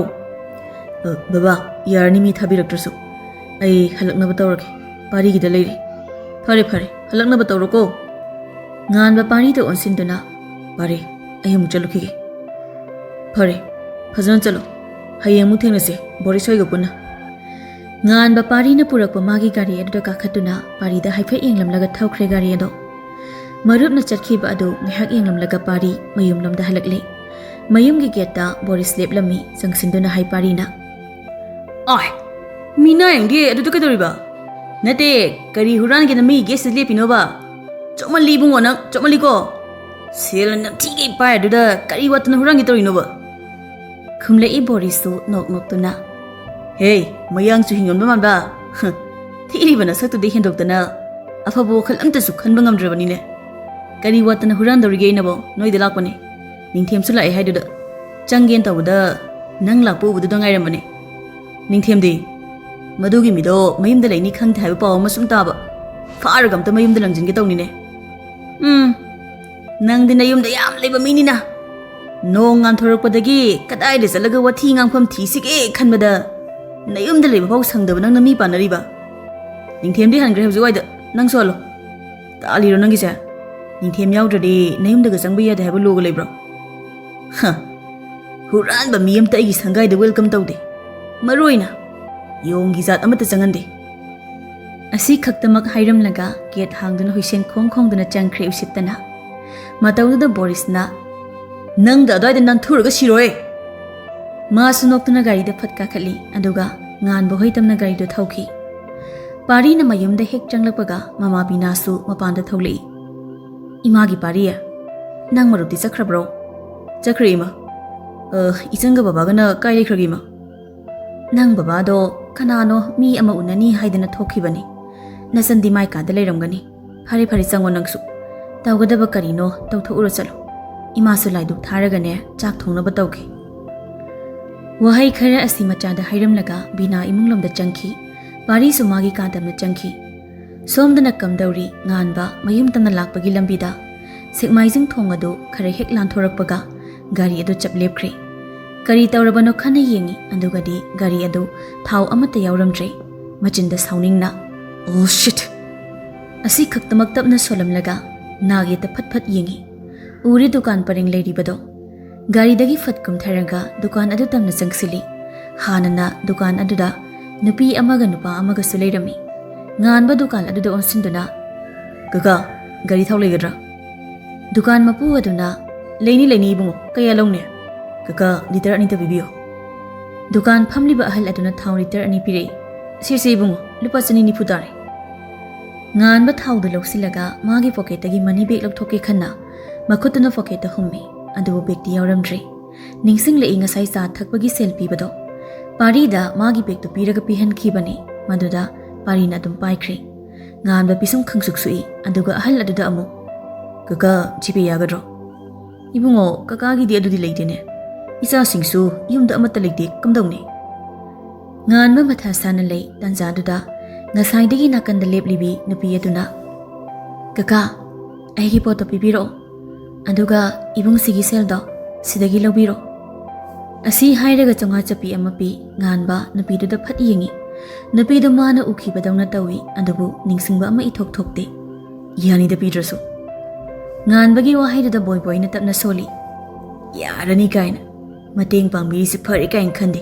"ꯑ, ꯕꯕꯥ, ꯌꯥꯔꯅꯤ ꯃꯤ ꯊꯥꯕꯤꯔꯛꯇ꯭ꯔꯁꯨ꯫ ꯑꯩ ꯍꯜꯂꯛꯅꯕ ꯇꯧꯔꯒꯦ꯫ ꯄꯥꯔꯤꯒꯤꯗ ꯂꯩꯔꯤ꯫" "ꯐꯔꯦ, ꯐꯔꯦ, ꯍꯜꯂꯛꯅꯕ ꯇꯧꯔꯣꯀꯣ꯫" ꯉꯥꯟꯕ ꯄꯥꯔꯤꯗ ꯑꯣꯟꯁꯤꯟꯗꯨꯅ, "ꯄꯥꯔꯤ, ꯑꯩ ꯑꯃꯨꯛ ꯆꯠꯂꯨꯈꯤꯒꯦ꯫" "ꯐꯔꯦ, ꯐꯖꯅ ꯆꯠꯂꯣ꯫ ꯍꯌꯦꯡ ꯑꯃꯨꯛ ꯊꯦꯡꯅꯁꯦ, ꯕꯣꯔꯤꯁ ꯍꯣꯏꯒ ꯄꯨꯟꯅ꯫" ꯉꯥꯟꯕ ꯄꯥꯔꯤꯅ ꯄꯨꯔꯛꯄ ꯃꯥꯒꯤ ꯒꯥꯔꯤ ꯑꯗꯨꯗ ꯀꯥꯈꯠꯇꯨꯅ ꯄꯥꯔꯤꯗ ꯍꯥꯏꯐꯦꯠ ꯌꯦꯡꯂꯝꯂꯒ ꯊꯧꯈ꯭ꯔꯦ ꯒꯥꯔꯤ ꯑꯗꯣ꯫ ꯃꯔꯨꯞꯅ ꯆꯠꯈꯤꯕ ꯑꯗꯨ ꯉꯥꯏꯍꯥꯛ ꯌꯦꯡꯂꯝꯂꯒ ꯄꯥꯔꯤ ꯃꯌꯨꯝꯂꯣꯝꯗ ꯍꯜꯂꯛꯂꯦ꯫ ꯃꯌꯨꯝꯒꯤ ꯒꯦꯠꯇ ꯕꯣꯔꯤꯁ ꯂꯦꯞꯂꯝꯃꯤ꯫ ꯆꯪꯁꯤꯟꯗꯨꯅ ꯍꯥꯏ ꯄꯥꯔꯤꯅ, "ꯑꯥꯏ, ꯃꯤꯅꯥ ꯌꯦꯡꯒꯦ ꯑꯗꯨꯗ ꯀꯩꯗꯧꯔꯤꯕ? ꯅꯠꯇꯦ, ꯀꯔꯤ ꯍꯨꯔꯥꯟꯒꯦꯅ ꯃꯤꯒꯤ ꯒꯦꯠꯁꯤꯗ ꯂꯦꯞꯄꯤꯅꯣꯕ? ꯆꯞꯃꯜꯂꯤ ꯏꯕꯨꯡꯉꯣ ꯅꯪ, ꯆꯞꯃꯜꯂꯤꯀꯣ꯫ ꯁꯦꯜꯅ ꯅꯝꯊꯤꯒꯩ ꯄꯥꯏ ꯑꯗꯨꯗ ꯀꯔꯤ ꯋꯥꯠꯇꯅ ꯍꯨꯔꯥꯟꯒꯦ ꯇꯧꯔꯤꯅꯣꯕ?" ꯈꯨꯝꯂꯛꯏ ꯕꯣꯔꯤꯁꯁꯨ ꯅꯣꯛ ꯅꯣꯛꯇꯨꯅ꯫ "ꯍꯦ, ꯃꯌꯥꯡꯁꯨ ꯍꯤꯡꯉꯝꯕ ꯃꯥꯟꯕ꯫ ꯍ, ꯊꯤꯔꯤꯕ ꯅꯁꯛꯇꯨꯗꯤ ꯍꯦꯟꯗꯣꯛꯇꯅ ꯑꯐꯕ ꯋꯥꯈꯜ ꯑꯝꯇꯁꯨ ꯈꯟꯕ ꯉꯝꯗ꯭ꯔꯕꯅꯤꯅꯦ꯫ ꯀꯔꯤ ꯋꯥꯠꯇꯅ ꯍꯨꯔꯥꯟꯗꯧꯔꯤꯒꯦ ꯑꯩꯅꯕꯣ? ꯅꯣꯏꯗ ꯂꯥꯛꯄꯅꯦ꯫ ꯅꯤꯡꯊꯦꯝꯁꯨ ꯂꯥꯛꯑꯦ ꯍꯥꯏꯗꯨꯗ ꯆꯪꯒꯦꯅ ꯇꯧꯕꯗ ꯅꯪ ꯂꯥꯛꯄ ꯎꯕꯗꯨꯗ ꯉꯥꯏꯔꯝꯕꯅꯦ꯫" "ꯅꯤꯡꯊꯦꯝꯗꯤ?" "ꯃꯗꯨꯒꯤ ꯃꯤꯗꯣ ꯃꯌꯨꯝꯗ ꯂꯩꯅꯤ ꯈꯪꯗꯦ ꯍꯥꯏꯕ ꯄꯥꯎ ꯑꯃ ꯁꯨꯝ ꯇꯥꯕ꯫ ꯐꯥꯔꯒ ꯑꯝꯇ ꯃꯌꯨꯝꯗ ꯂꯪꯁꯤꯟꯒꯦ ꯇꯧꯅꯤꯅꯦ꯫" "ꯎꯝ, ꯅꯪꯗꯤ ꯅꯌꯨꯝꯗ ꯌꯥꯝ ꯂꯩꯕ ꯃꯤꯅꯤꯅ꯫ ꯅꯣꯡ ꯉꯥꯟꯊꯣꯔꯛꯄꯗꯒꯤ ꯀꯗꯥꯏꯗ ꯆꯠꯂꯒ ꯋꯥꯊꯤ ꯉꯥꯡꯐꯝ ꯊꯤꯁꯤꯒꯦ ꯈꯟꯕꯗ ꯅꯌꯨꯝꯗ ꯂꯩꯕ ꯐꯥꯎ ꯁꯪꯗꯕ ꯅꯪꯅ ꯃꯤ ꯄꯥꯟꯅꯔꯤꯕ꯫ ꯅꯤꯡꯊꯦꯝꯗꯤ ꯍꯟꯈ꯭ꯔꯦ ꯍꯧꯖꯤꯛ ꯋꯥꯏꯗ, ꯅꯪꯁꯨ ꯍꯜꯂꯣ꯫ ꯇꯥꯜꯂꯤꯔꯣ ꯅꯪꯒꯤꯁꯦ? ꯅꯤꯡꯊꯦꯝ ꯌꯥꯎꯗ꯭ꯔꯗꯤ ꯅꯌꯨꯝꯗꯒ ꯆꯪꯕ ꯌꯥꯗꯦ ꯍꯥꯏꯕ ꯂꯣꯒ ꯂꯩꯕ꯭ꯔꯣ? ꯍ, ꯍꯨꯔꯥꯟꯕ ꯃꯤ ꯑꯝꯇ ꯑꯩꯒꯤ ꯁꯪꯒꯥꯏꯗ welcome ꯇꯧꯗꯦ꯫ ꯃꯔꯨ ꯑꯣꯏꯅ ꯌꯣꯡꯒꯤ ꯖꯥꯠ ꯑꯃꯠꯇ ꯆꯪꯍꯟꯗꯦ꯫" ꯑꯁꯤ ꯈꯛꯇꯃꯛ ꯍꯥꯏꯔꯝꯂꯒ ꯒꯦꯠ ꯍꯥꯡꯗꯨꯅ ꯍꯨꯏꯁꯦꯟ ꯈꯣꯡ ꯈꯣꯡꯗꯨꯅ ꯆꯪꯈ꯭ꯔꯦ ꯎꯁꯤꯠꯇꯅ꯫ ꯃꯇꯧꯗꯨꯗ ꯕꯣꯔꯤꯁꯅ, "ꯅꯪꯗ ꯑꯗꯨꯋꯥꯏꯗ ꯅꯥꯟꯊꯨꯔꯒ ꯁꯤꯔꯣꯏ!" ꯃꯥꯁꯨ ꯅꯣꯛꯇꯨꯅ ꯒꯥꯔꯤꯗ ꯐꯠ ꯀꯥꯈꯠꯂꯤ, ꯑꯗꯨꯒ ꯉꯥꯟꯕ ꯍꯣꯏ ꯇꯝꯅ ꯒꯥꯔꯤꯗꯨ ꯊꯧꯈꯤ꯫ ꯄꯥꯔꯤꯅ ꯃꯌꯨꯝꯗ ꯍꯦꯛ ꯆꯪꯂꯛꯄꯒ ꯃꯃꯥ ꯕꯤꯅꯥꯁꯨ ꯃꯄꯥꯟꯗ ꯊꯣꯛꯂꯛꯏ꯫ "ꯏꯃꯥꯒꯤ ꯄꯥꯔꯤ, ꯅꯪ ꯃꯔꯨꯞꯇꯤ ꯆꯠꯈ꯭ꯔꯕ꯭ꯔꯣ?" "ꯆꯠꯈ꯭ꯔꯦ, ꯏꯃꯥ꯫ ꯑ, ꯏꯆꯟꯒ ꯕꯕꯥꯒꯅ ꯀꯥꯏ ꯂꯩꯈ꯭ꯔꯒꯦ, ꯏꯃꯥ?" "ꯅꯪ ꯕꯕꯥꯗꯣ ꯀꯅꯥꯅꯣ ꯃꯤ ꯑꯃ ꯎꯅꯅꯤ ꯍꯥꯏꯗꯅ ꯊꯣꯛꯈꯤꯕꯅꯤ꯫ ꯅꯆꯟꯗꯤ ꯃꯥꯏ ꯀꯥꯗ ꯂꯩꯔꯝꯒꯅꯤ꯫ ꯐꯔꯦ, ꯐꯔꯦ, ꯆꯪꯉꯣ ꯅꯪꯁꯨ꯫ ꯇꯧꯒꯗꯕ ꯀꯔꯤꯅꯣ ꯇꯧꯊꯣꯛꯎꯔꯣ ꯆꯠꯂꯣ꯫ ꯏꯃꯥꯁꯨ ꯂꯥꯏꯗꯨꯛ ꯊꯥꯔꯒꯅꯦ ꯆꯥꯛ ꯊꯣꯡꯅꯕ ꯇꯧꯈꯤ"꯫ ꯋꯥꯍꯩ ꯈꯔ ꯑꯁꯤ ꯃꯆꯥꯗ ꯍꯥꯏꯔꯝꯂꯒ ꯕꯤꯅꯥ ꯏꯃꯨꯡꯂꯣꯝꯗ ꯆꯪꯈꯤ꯫ ꯄꯥꯔꯤꯁꯨ ꯃꯥꯒꯤ ꯀꯥꯗ ꯑꯃ ꯆꯪꯈꯤ꯫ ꯁꯣꯝꯗꯅ ꯀꯝꯗꯧꯔꯤ ꯉꯥꯟꯕ ꯃꯌꯨꯝ ꯇꯝꯅ ꯂꯥꯛꯄꯒꯤ ꯂꯝꯕꯤꯗ ꯁꯦꯛꯃꯥꯏꯖꯤꯡ ꯊꯣꯡ ꯑꯗꯨ ꯈꯔ ꯍꯦꯛ ꯂꯥꯟꯊꯣꯔꯛꯄꯒ ꯒꯥꯔꯤ ꯑꯗꯨ ꯆꯞ ꯂꯦꯞꯈ꯭ꯔꯦ꯫ ꯀꯔꯤ ꯇꯧꯔꯕꯅꯣ ꯈꯟꯅ ꯌꯦꯡꯉꯤ, ꯑꯗꯨꯒꯗꯤ ꯒꯥꯔꯤ ꯑꯗꯨ ꯊꯥꯎ ꯑꯃꯠꯇ ꯌꯥꯎꯔꯝꯗ꯭ꯔꯦ꯫ ꯃꯆꯤꯟꯗ ꯁꯥꯎꯅꯤꯡꯅ, "Oh shit!" ꯑꯁꯤ ꯈꯛꯇꯃꯛ ꯇꯞꯅ ꯁꯣꯜꯂꯝꯂꯒ ꯅꯥꯛ ꯌꯦꯠꯇ ꯐꯠ ꯐꯠ ꯌꯦꯡꯉꯤ꯫ ꯎꯔꯦ ꯗꯨꯀꯥꯟ ꯄꯔꯦꯡ ꯂꯩꯔꯤꯕꯗꯣ꯫ ꯒꯥꯔꯤꯗꯒꯤ ꯐꯠ ꯀꯨꯝꯊꯔꯒ ꯗꯨꯀꯥꯟ ꯑꯗꯨ ꯇꯝꯅ ꯆꯪꯁꯤꯜꯂꯤ꯫ ꯍꯥꯟꯅꯅ ꯗꯨꯀꯥꯟ ꯑꯗꯨꯗ ꯅꯨꯄꯤ ꯑꯃꯒ ꯅꯨꯄꯥ ꯑꯃꯒꯁꯨ ꯂꯩꯔꯝꯃꯤ꯫ ꯉꯥꯟꯕ ꯗꯨꯀꯥꯟ ꯑꯗꯨꯗ ꯑꯣꯟꯁꯤꯟꯗꯨꯅ, "ꯀꯀꯥ, ꯒꯥꯔꯤ ꯊꯥꯎ ꯂꯩꯒꯗ꯭ꯔꯥ?" ꯗꯨꯀꯥꯟ ꯃꯄꯨ ꯑꯗꯨꯅ, "ꯂꯩꯅꯤ, ꯂꯩꯅꯤ ꯏꯕꯨꯡꯉꯣ, ꯀꯌꯥ ꯂꯧꯅꯤ?" "ꯀꯀꯥ, ꯂꯤꯇꯔ ꯑꯅꯤꯇ ꯄꯤꯕꯤꯌꯨ"꯫ ꯗꯨꯀꯥꯟ ꯐꯝꯂꯤꯕ ꯑꯍꯜ ꯑꯗꯨꯅ ꯊꯥꯎ ꯂꯤꯇꯔ ꯑꯅꯤ ꯄꯤꯔꯛꯏ꯫ "ꯁꯤꯁꯦ ꯏꯕꯨꯡꯉꯣ, ꯂꯨꯄꯥ ꯆꯅꯤ ꯅꯤꯐꯨ ꯇꯥꯔꯦ"꯫ ꯉꯥꯟꯕ ꯊꯥꯎꯗꯨ ꯂꯧꯁꯤꯜꯂꯒ ꯃꯥꯒꯤ ꯄꯣꯀꯦꯠꯇꯒꯤ ꯃꯅꯤ ꯕꯦꯒ ꯂꯧꯊꯣꯛꯀꯦ ꯈꯟꯅ ꯃꯈꯨꯠꯇꯨꯅ ꯄꯣꯀꯦꯠꯇ ꯍꯨꯝꯃꯤ, ꯑꯗꯨꯕꯨ ꯕꯦꯒꯇꯤ ꯌꯥꯎꯔꯝꯗ꯭ꯔꯦ꯫ ꯅꯤꯡꯁꯤꯡꯂꯛꯏ ꯉꯁꯥꯏ ꯆꯥ ꯊꯛꯄꯒꯤ ꯁꯦꯜ ꯄꯤꯕꯗꯣ꯫ ꯄꯥꯔꯤꯗ ꯃꯥꯒꯤ ꯕꯦꯒꯇꯨ ꯄꯤꯔꯒ ꯄꯤꯍꯟꯈꯤꯕꯅꯤ, ꯃꯗꯨꯗ ꯄꯥꯔꯤꯅ ꯑꯗꯨꯝ ꯄꯥꯏꯈ꯭ꯔꯦ꯫ ꯉꯥꯟꯕ ꯄꯤꯁꯨꯝ ꯈꯪꯁꯨꯛ ꯁꯨꯛꯏ, ꯑꯗꯨꯒ ꯑꯍꯜ ꯑꯗꯨꯗ ꯑꯃꯨꯛ, "ꯀꯀꯥ, ꯖꯤꯄꯦ ꯌꯥꯒꯗ꯭ꯔꯣ?" "ꯏꯕꯨꯡꯉꯣ, ꯀꯀꯥꯒꯤꯗꯤ ꯑꯗꯨꯗꯤ ꯂꯩꯇꯦꯅꯦ꯫ ꯏꯆꯥꯁꯤꯡꯁꯨ ꯌꯨꯝꯗ ꯑꯃꯠꯇ ꯂꯩꯇꯦ, ꯀꯝꯗꯧꯅꯤ?" ꯉꯥꯟꯕ ꯃꯊꯥ ꯁꯥꯅ ꯂꯩ꯫ ꯇꯥꯟꯖꯥꯗꯨꯗ ꯉꯁꯥꯏꯗꯒꯤ ꯅꯥꯀꯟꯗ ꯂꯦꯞꯂꯤꯕꯤ ꯅꯨꯄꯤ ꯑꯗꯨꯅ, "ꯀꯀꯥ, ꯑꯩꯒꯤ ꯄꯣꯠꯇꯣ ꯄꯤꯕꯤꯔꯛꯑꯣ, ꯑꯗꯨꯒ ꯏꯕꯨꯡꯁꯤꯒꯤ ꯁꯦꯜꯗꯣ ꯁꯤꯗꯒꯤ ꯂꯧꯕꯤꯔꯣ"꯫ ꯑꯁꯤ ꯍꯥꯏꯔꯒ ꯆꯥꯝꯃꯉꯥ ꯆꯞꯄꯤ ꯑꯃ ꯄꯤ꯫ ꯉꯥꯟꯕ ꯅꯨꯄꯤꯗꯨꯗ ꯐꯠ ꯌꯦꯡꯉꯤ꯫ ꯅꯨꯄꯤꯗꯨ ꯃꯥꯅ ꯎꯈꯤꯕꯗꯧꯅ ꯇꯧꯏ, ꯑꯗꯨꯕꯨ ꯅꯤꯡꯁꯤꯡꯕ ꯑꯃ ꯏꯊꯣꯛ ꯊꯣꯛꯇꯦ꯫ "ꯌꯥꯅꯤꯗ ꯄꯤꯗ꯭ꯔꯁꯨ"꯫ ꯉꯥꯟꯕꯒꯤ ꯋꯥꯍꯩꯗꯨꯗ ꯕꯣꯏ ꯕꯣꯏꯅ ꯇꯞꯅ ꯁꯣꯜꯂꯤ꯫ "ꯌꯥꯔꯅꯤ ꯀꯥꯏꯅ꯫ ꯃꯇꯦꯡ ꯄꯥꯡꯕꯤꯔꯤꯁꯤ ꯐꯔꯦ ꯀꯥꯏꯅ ꯈꯟꯗꯦ꯫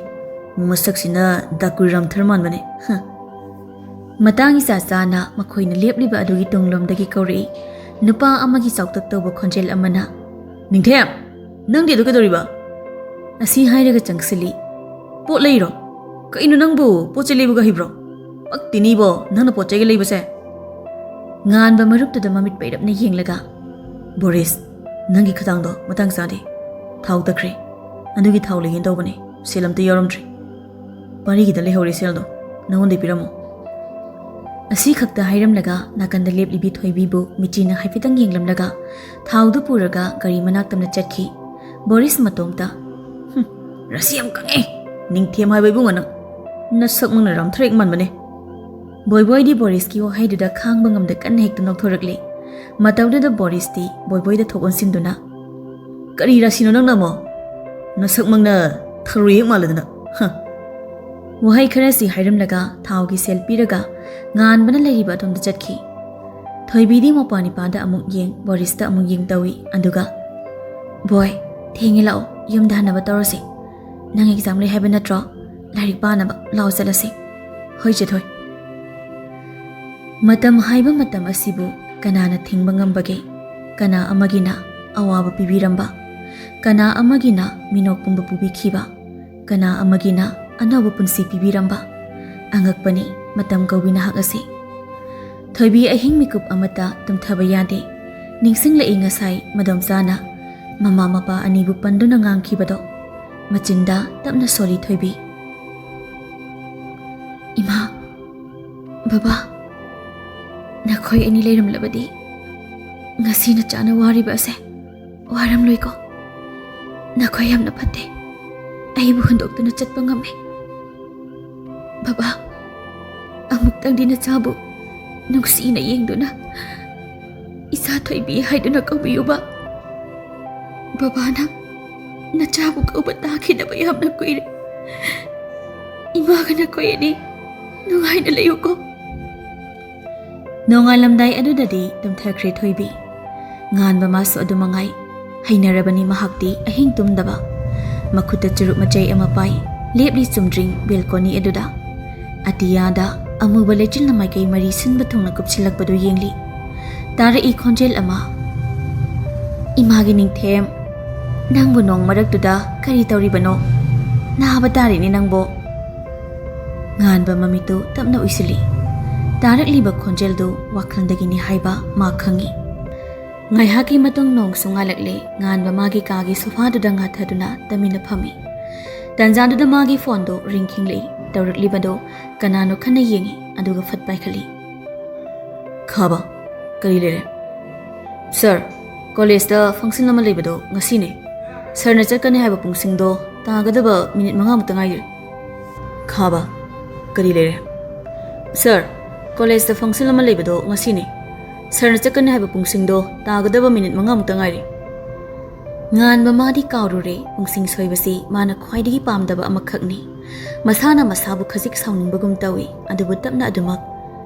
ꯃꯁꯛꯁꯤꯅ ꯗꯥꯀꯨ ꯔꯥꯝꯊꯔ ꯃꯥꯟꯕꯅꯦ꯫ ꯍ"꯫ ꯃꯇꯥꯡ ꯏꯆꯥ ꯆꯥꯅ ꯃꯈꯣꯏꯅ ꯂꯦꯞꯂꯤꯕ ꯑꯗꯨꯒꯤ ꯇꯨꯡꯂꯣꯝꯗꯒꯤ ꯀꯧꯔꯛꯏ ꯅꯨꯄꯥ ꯑꯃꯒꯤ ꯆꯥꯎꯇꯛ ꯇꯧꯕ ꯈꯣꯟꯖꯦꯜ ꯑꯃꯅ, "ꯅꯤꯡꯊꯦꯝ, ꯅꯪꯗꯤ ꯑꯗꯨ ꯀꯩꯗꯧꯔꯤꯕ?" ꯑꯁꯤ ꯍꯥꯏꯔꯒ ꯆꯪꯁꯤꯜꯂꯤ꯫ "ꯄꯣꯠ ꯂꯩꯔꯣ? ꯀꯩꯅꯣ ꯅꯪꯕꯨ ꯄꯣꯠ ꯆꯩ ꯂꯩꯕꯒ ꯍꯩꯕ꯭ꯔꯣ? ꯄꯛꯇꯦꯅꯦ ꯏꯕꯣ, ꯅꯪꯅ ꯄꯣꯠ ꯆꯩꯒ ꯂꯩꯕꯁꯦ"꯫ ꯉꯥꯟꯕ ꯃꯔꯨꯞꯇꯨꯗ ꯃꯃꯤꯠ ꯄꯩꯔꯞꯅ ꯌꯦꯡꯂꯒ, "ꯕꯣꯔꯤꯁ, ꯅꯪꯒꯤ ꯈꯗꯥꯡꯗꯣ ꯃꯇꯥꯡ ꯆꯥꯗꯦ꯫ ꯊꯥꯎ ꯇꯛꯈ꯭ꯔꯦ꯫ ꯑꯗꯨꯒꯤ ꯊꯥꯎ ꯂꯩꯒꯦꯅ ꯇꯧꯕꯅꯦ, ꯁꯦꯜ ꯑꯝꯇ ꯌꯥꯎꯔꯝꯗ꯭ꯔꯦ꯫ ꯄꯥꯔꯤꯒꯤꯗ ꯂꯩꯍꯧꯔꯦ ꯁꯦꯜꯗꯣ, ꯅꯉꯣꯟꯗ ꯄꯤꯔꯝꯃꯣ꯫ ꯑꯁꯤ ꯈꯛꯇ ꯍꯥꯏꯔꯝꯂꯒ ꯅꯥꯀꯟꯗ ꯂꯦꯞꯂꯤꯕꯤ ꯊꯣꯏꯕꯤꯕꯨ ꯃꯤꯆꯤꯅ ꯍꯥꯏꯐꯦꯠꯇꯪ ꯌꯦꯡꯂꯝꯂꯒ ꯊꯥꯎꯗꯨ ꯄꯨꯔꯒ ꯒꯥꯔꯤ ꯃꯅꯥꯛꯇꯝꯅ ꯆꯠꯈꯤ꯫ ꯕꯣꯔꯤꯁ ꯃꯇꯣꯝꯇ, "ꯍꯨꯝ, ꯔꯁꯤ ꯌꯥꯝ ꯀꯪꯉꯦ, ꯅꯤꯡꯊꯦꯝ ꯍꯥꯏꯕ ꯏꯕꯨꯡꯉꯣ ꯅꯪ꯫ ꯅꯁꯛꯃꯛꯅ ꯔꯥꯝꯊ꯭ꯔꯦꯛ ꯃꯥꯟꯕꯅꯦ꯫" ꯕꯣꯏꯕꯣꯏꯗꯤ ꯕꯣꯔꯤꯁꯀꯤ ꯋꯥꯍꯩꯗꯨꯗ ꯈꯥꯡꯕ ꯉꯝꯗ ꯀꯟꯅ ꯍꯦꯛꯇ ꯅꯣꯛꯊꯣꯔꯛꯂꯤ꯫ ꯃꯇꯝꯗꯨꯗ ꯕꯣꯔꯤꯁꯇꯤ ꯕꯣꯏꯕꯣꯏꯗ ꯊꯣꯛ ꯑꯣꯟꯁꯤꯟꯗꯨꯅ, "ꯀꯔꯤ ꯔꯥꯁꯤꯅꯣ ꯅꯪꯅ ꯑꯃꯨꯛ? ꯅꯁꯛꯃꯛꯅ ꯊꯔꯣꯏ ꯍꯦꯛ ꯃꯥꯜꯂꯗꯅ, ꯍ!" ꯋꯥꯍꯩ ꯈꯔꯁꯤ ꯍꯥꯏꯔꯝꯂꯒ ꯊꯥꯎꯒꯤ ꯁꯦꯜ ꯄꯤꯔꯒ ꯉꯥꯟꯕꯅ ꯂꯩꯔꯤꯕ ꯑꯗꯣꯝꯗ ꯆꯠꯈꯤ꯫ ꯊꯣꯏꯕꯤꯗꯤ ꯃꯄꯥ ꯅꯤꯄꯥꯗ ꯑꯃꯨꯛ ꯌꯦꯡ, ꯕꯣꯔꯤꯁꯇ ꯑꯃꯨꯛ ꯌꯦꯡ ꯇꯧꯏ꯫ ꯑꯗꯨꯒ, "ꯕꯣꯏ, ꯊꯦꯡꯉꯦ, ꯂꯥꯛꯑꯣ, ꯌꯨꯝꯗ ꯍꯟꯅꯕ ꯇꯧꯔꯁꯤ꯫ ꯅꯪ ꯑꯦꯛꯖꯥꯝ ꯂꯩ ꯍꯥꯏꯕ ꯅꯠꯇ꯭ꯔꯣ? ꯂꯥꯏꯔꯤꯛ ꯄꯥꯅꯕ ꯂꯥꯛꯑꯣ ꯆꯠꯂꯁꯤ꯫" "ꯍꯣꯏ ꯆꯦ ꯊꯣꯏ꯫" ꯃꯇꯝ ꯍꯥꯏꯕ ꯃꯇꯝ ꯑꯁꯤꯕꯨ ꯀꯅꯥꯅ ꯊꯤꯡꯕ ꯉꯝꯕꯒꯦ? ꯀꯅꯥ ꯑꯃꯒꯤꯅ ꯑꯋꯥꯕ ꯄꯤꯕꯤꯔꯝꯕ, ꯀꯅꯥ ꯑꯃꯒꯤꯅ ꯃꯤꯅꯣꯛ ꯄꯨꯝꯕ ꯄꯨꯕꯤꯈꯤꯕ, ꯀꯅꯥ ꯑꯃꯒꯤꯅ ꯑꯅꯧꯕ ꯄꯨꯟꯁꯤ ꯄꯤꯕꯤꯔꯝꯕ꯫ ꯑꯉꯛꯄꯅꯤ ꯃꯇꯝ ꯀꯧꯕꯤ ꯅꯍꯥꯛ ꯑꯁꯤ꯫ ꯊꯣꯏꯕꯤ ꯑꯍꯤꯡ ꯃꯤꯀꯨꯞ ꯑꯃꯠꯇ ꯇꯨꯝꯊꯕ ꯌꯥꯗꯦ꯫ ꯅꯤꯡꯁꯤꯡꯂꯛꯏ ꯉꯁꯥꯏ ꯃꯗꯣꯝꯆꯥꯅ ꯃꯃꯥ ꯃꯄꯥ ꯑꯅꯤꯕꯨ ꯄꯟꯗꯨꯅ ꯉꯥꯡꯈꯤꯕꯗꯣ꯫ ꯃꯆꯤꯟꯗ ꯇꯞꯅ ꯁꯣꯜꯂꯤ ꯊꯣꯏꯕꯤ꯫ "ꯏꯃꯥ, ꯕꯕꯥ, ꯅꯈꯣꯏ ꯑꯅꯤ ꯂꯩꯔꯝꯂꯕꯗꯤ ꯉꯁꯤ ꯅꯆꯥꯅ ꯋꯥꯔꯤꯕ ꯑꯁꯦ ꯋꯥꯔꯝꯂꯣꯏꯀꯣ꯫ ꯅꯈꯣꯏ ꯌꯥꯝꯅ ꯐꯠꯇꯦ, ꯑꯩꯕꯨ ꯍꯨꯟꯗꯣꯛꯇꯨꯅ ꯆꯠꯄ ꯉꯝꯃꯦ꯫ ꯕꯕꯥ, ꯑꯃꯨꯛꯇꯪꯗꯤ ꯅꯆꯥꯕꯨ ꯅꯨꯡꯁꯤꯅ ꯌꯦꯡꯗꯨꯅ ꯏꯆꯥ ꯊꯣꯏꯕꯤ ꯍꯥꯏꯗꯨꯅ ꯀꯧꯕꯤꯌꯨꯕ꯫ ꯕꯕꯥꯅ ꯅꯆꯥꯕꯨ ꯀꯧꯕ ꯇꯥꯈꯤꯗꯕ ꯌꯥꯝꯅ ꯀꯨꯏꯔꯦ꯫ ꯏꯃꯥꯒ ꯅꯈꯣꯏ ꯑꯅꯤ ꯅꯨꯡꯉꯥꯏꯅ ꯂꯩꯌꯨꯀꯣ꯫" ꯅꯣꯡꯉꯥꯜꯂꯝꯗꯥꯏ ꯑꯗꯨꯗꯗꯤ ꯇꯨꯝꯊꯈ꯭ꯔꯦ ꯊꯣꯏꯕꯤ꯫ ꯉꯥꯟꯕ ꯃꯥꯁꯨ ꯑꯗꯨ ꯃꯉꯥꯏ꯫ ꯍꯩꯅꯔꯕꯅꯤ ꯃꯍꯥꯛꯇꯤ ꯑꯍꯤꯡ ꯇꯨꯝꯗꯕ꯫ ꯃꯈꯨꯠꯇ ꯆꯨꯔꯨꯞ ꯃꯆꯩ ꯑꯃ ꯄꯥꯏ, ꯂꯦꯞꯂꯤ ꯆꯨꯝꯗ꯭ꯔꯤꯡ ꯕꯦꯜꯀꯣꯅꯤ ꯑꯗꯨꯗ꯫ ꯑꯇꯤꯌꯥꯗ ꯑꯃꯨꯕ ꯂꯩꯆꯤꯜꯅ ꯃꯥꯏꯀꯩ ꯃꯔꯤ ꯁꯤꯟꯕ ꯊꯨꯡꯅ ꯀꯨꯞꯁꯤꯜꯂꯛꯄꯗꯨ ꯌꯦꯡꯂꯤ꯫ ꯇꯥꯔꯛꯏ ꯈꯣꯟꯖꯦꯜ ꯑꯃ, "ꯏꯃꯥꯒꯤ ꯅꯤꯡꯊꯦꯝ, ꯅꯪꯕꯨ ꯅꯣꯡ ꯃꯔꯛꯇꯨꯗ ꯀꯔꯤ ꯇꯧꯔꯤꯕꯅꯣ? ꯅꯥꯕ ꯇꯥꯔꯦꯅꯦ ꯅꯪꯕꯨ꯫" ꯉꯥꯟꯕ ꯃꯃꯤꯠꯇꯨ ꯇꯞꯅ ꯎꯏꯁꯤꯜꯂꯤ꯫ ꯇꯥꯔꯛꯂꯤꯕ ꯈꯣꯟꯖꯦꯜꯗꯨ ꯋꯥꯈꯜꯗꯒꯤꯅꯤ ꯍꯥꯏꯕ ꯃꯥ ꯈꯪꯏ꯫ ꯉꯥꯏꯍꯥꯛꯀꯤ ꯃꯇꯨꯡ ꯅꯣꯡꯁꯨ ꯉꯥꯜꯂꯛꯂꯦ꯫ ꯉꯥꯟꯕ ꯃꯥꯒꯤ ꯀꯥꯒꯤ ꯁꯣꯐꯥꯗꯨꯗ ꯉꯥꯊꯗꯨꯅ ꯇꯃꯤꯟꯅ ꯐꯝꯃꯤ꯫ ꯇꯟꯖꯥꯗꯨꯗ ꯃꯥꯒꯤ ꯐꯣꯟꯗꯨ ꯔꯤꯡ ꯈꯤꯡꯂꯛꯏ꯫ ꯇꯧꯔꯛꯂꯤꯕꯗꯨ ꯀꯅꯥꯅꯣ ꯈꯟꯅ ꯌꯦꯡꯉꯤ, ꯑꯗꯨꯒ ꯐꯠ ꯄꯥꯏꯈꯠꯂꯤ꯫ "ꯈꯥꯕ, ꯀꯔꯤ ꯂꯩꯔꯦ?" "ꯁꯥꯔ, ꯀꯣꯂꯦꯖꯇ ꯐꯪꯁꯟ ꯑꯃ ꯂꯩꯕꯗꯣ ꯉꯁꯤꯅꯦ꯫ ꯁꯥꯔꯅ ꯆꯠꯀꯅꯤ ꯍꯥꯏꯕ ꯄꯨꯡꯁꯤꯡꯗꯣ ꯇꯥꯒꯗꯕ ꯃꯤꯅꯤꯠ ꯃꯉꯥꯃꯨꯛꯇ ꯉꯥꯏꯔꯦ꯫" "ꯈꯥꯕ, ꯀꯔꯤ ꯂꯩꯔꯦ?" "ꯁꯥꯔ, ꯀꯣꯂꯦꯖꯇ ꯐꯪꯁꯟ ꯑꯃ ꯂꯩꯕꯗꯣ ꯉꯁꯤꯅꯦ꯫ ꯁꯥꯔꯅ ꯆꯠꯀꯅꯤ ꯍꯥꯏꯕ ꯄꯨꯡꯁꯤꯡꯗꯣ ꯇꯥꯒꯗꯕ ꯃꯤꯅꯤꯠ ꯃꯉꯥꯃꯨꯛꯇ ꯉꯥꯏꯔꯦ꯫" ꯉꯥꯟꯕ ꯃꯥꯗꯤ ꯀꯥꯎꯔꯨꯔꯦ, ꯄꯨꯡꯁꯤꯡ ꯁꯣꯏꯕꯁꯤ ꯃꯥꯅ ꯈ꯭ꯋꯥꯏꯗꯒꯤ ꯄꯥꯝꯗꯕ ꯑꯃꯈꯛꯅꯤ꯫ ꯃꯁꯥꯅ ꯃꯁꯥꯕꯨ ꯈꯖꯤꯛ ꯁꯥꯎꯅꯤꯡꯕꯒꯨꯝ ꯇꯧꯏ, ꯑꯗꯨꯕꯨ ꯇꯞꯅ ꯑꯗꯨꯃꯛ,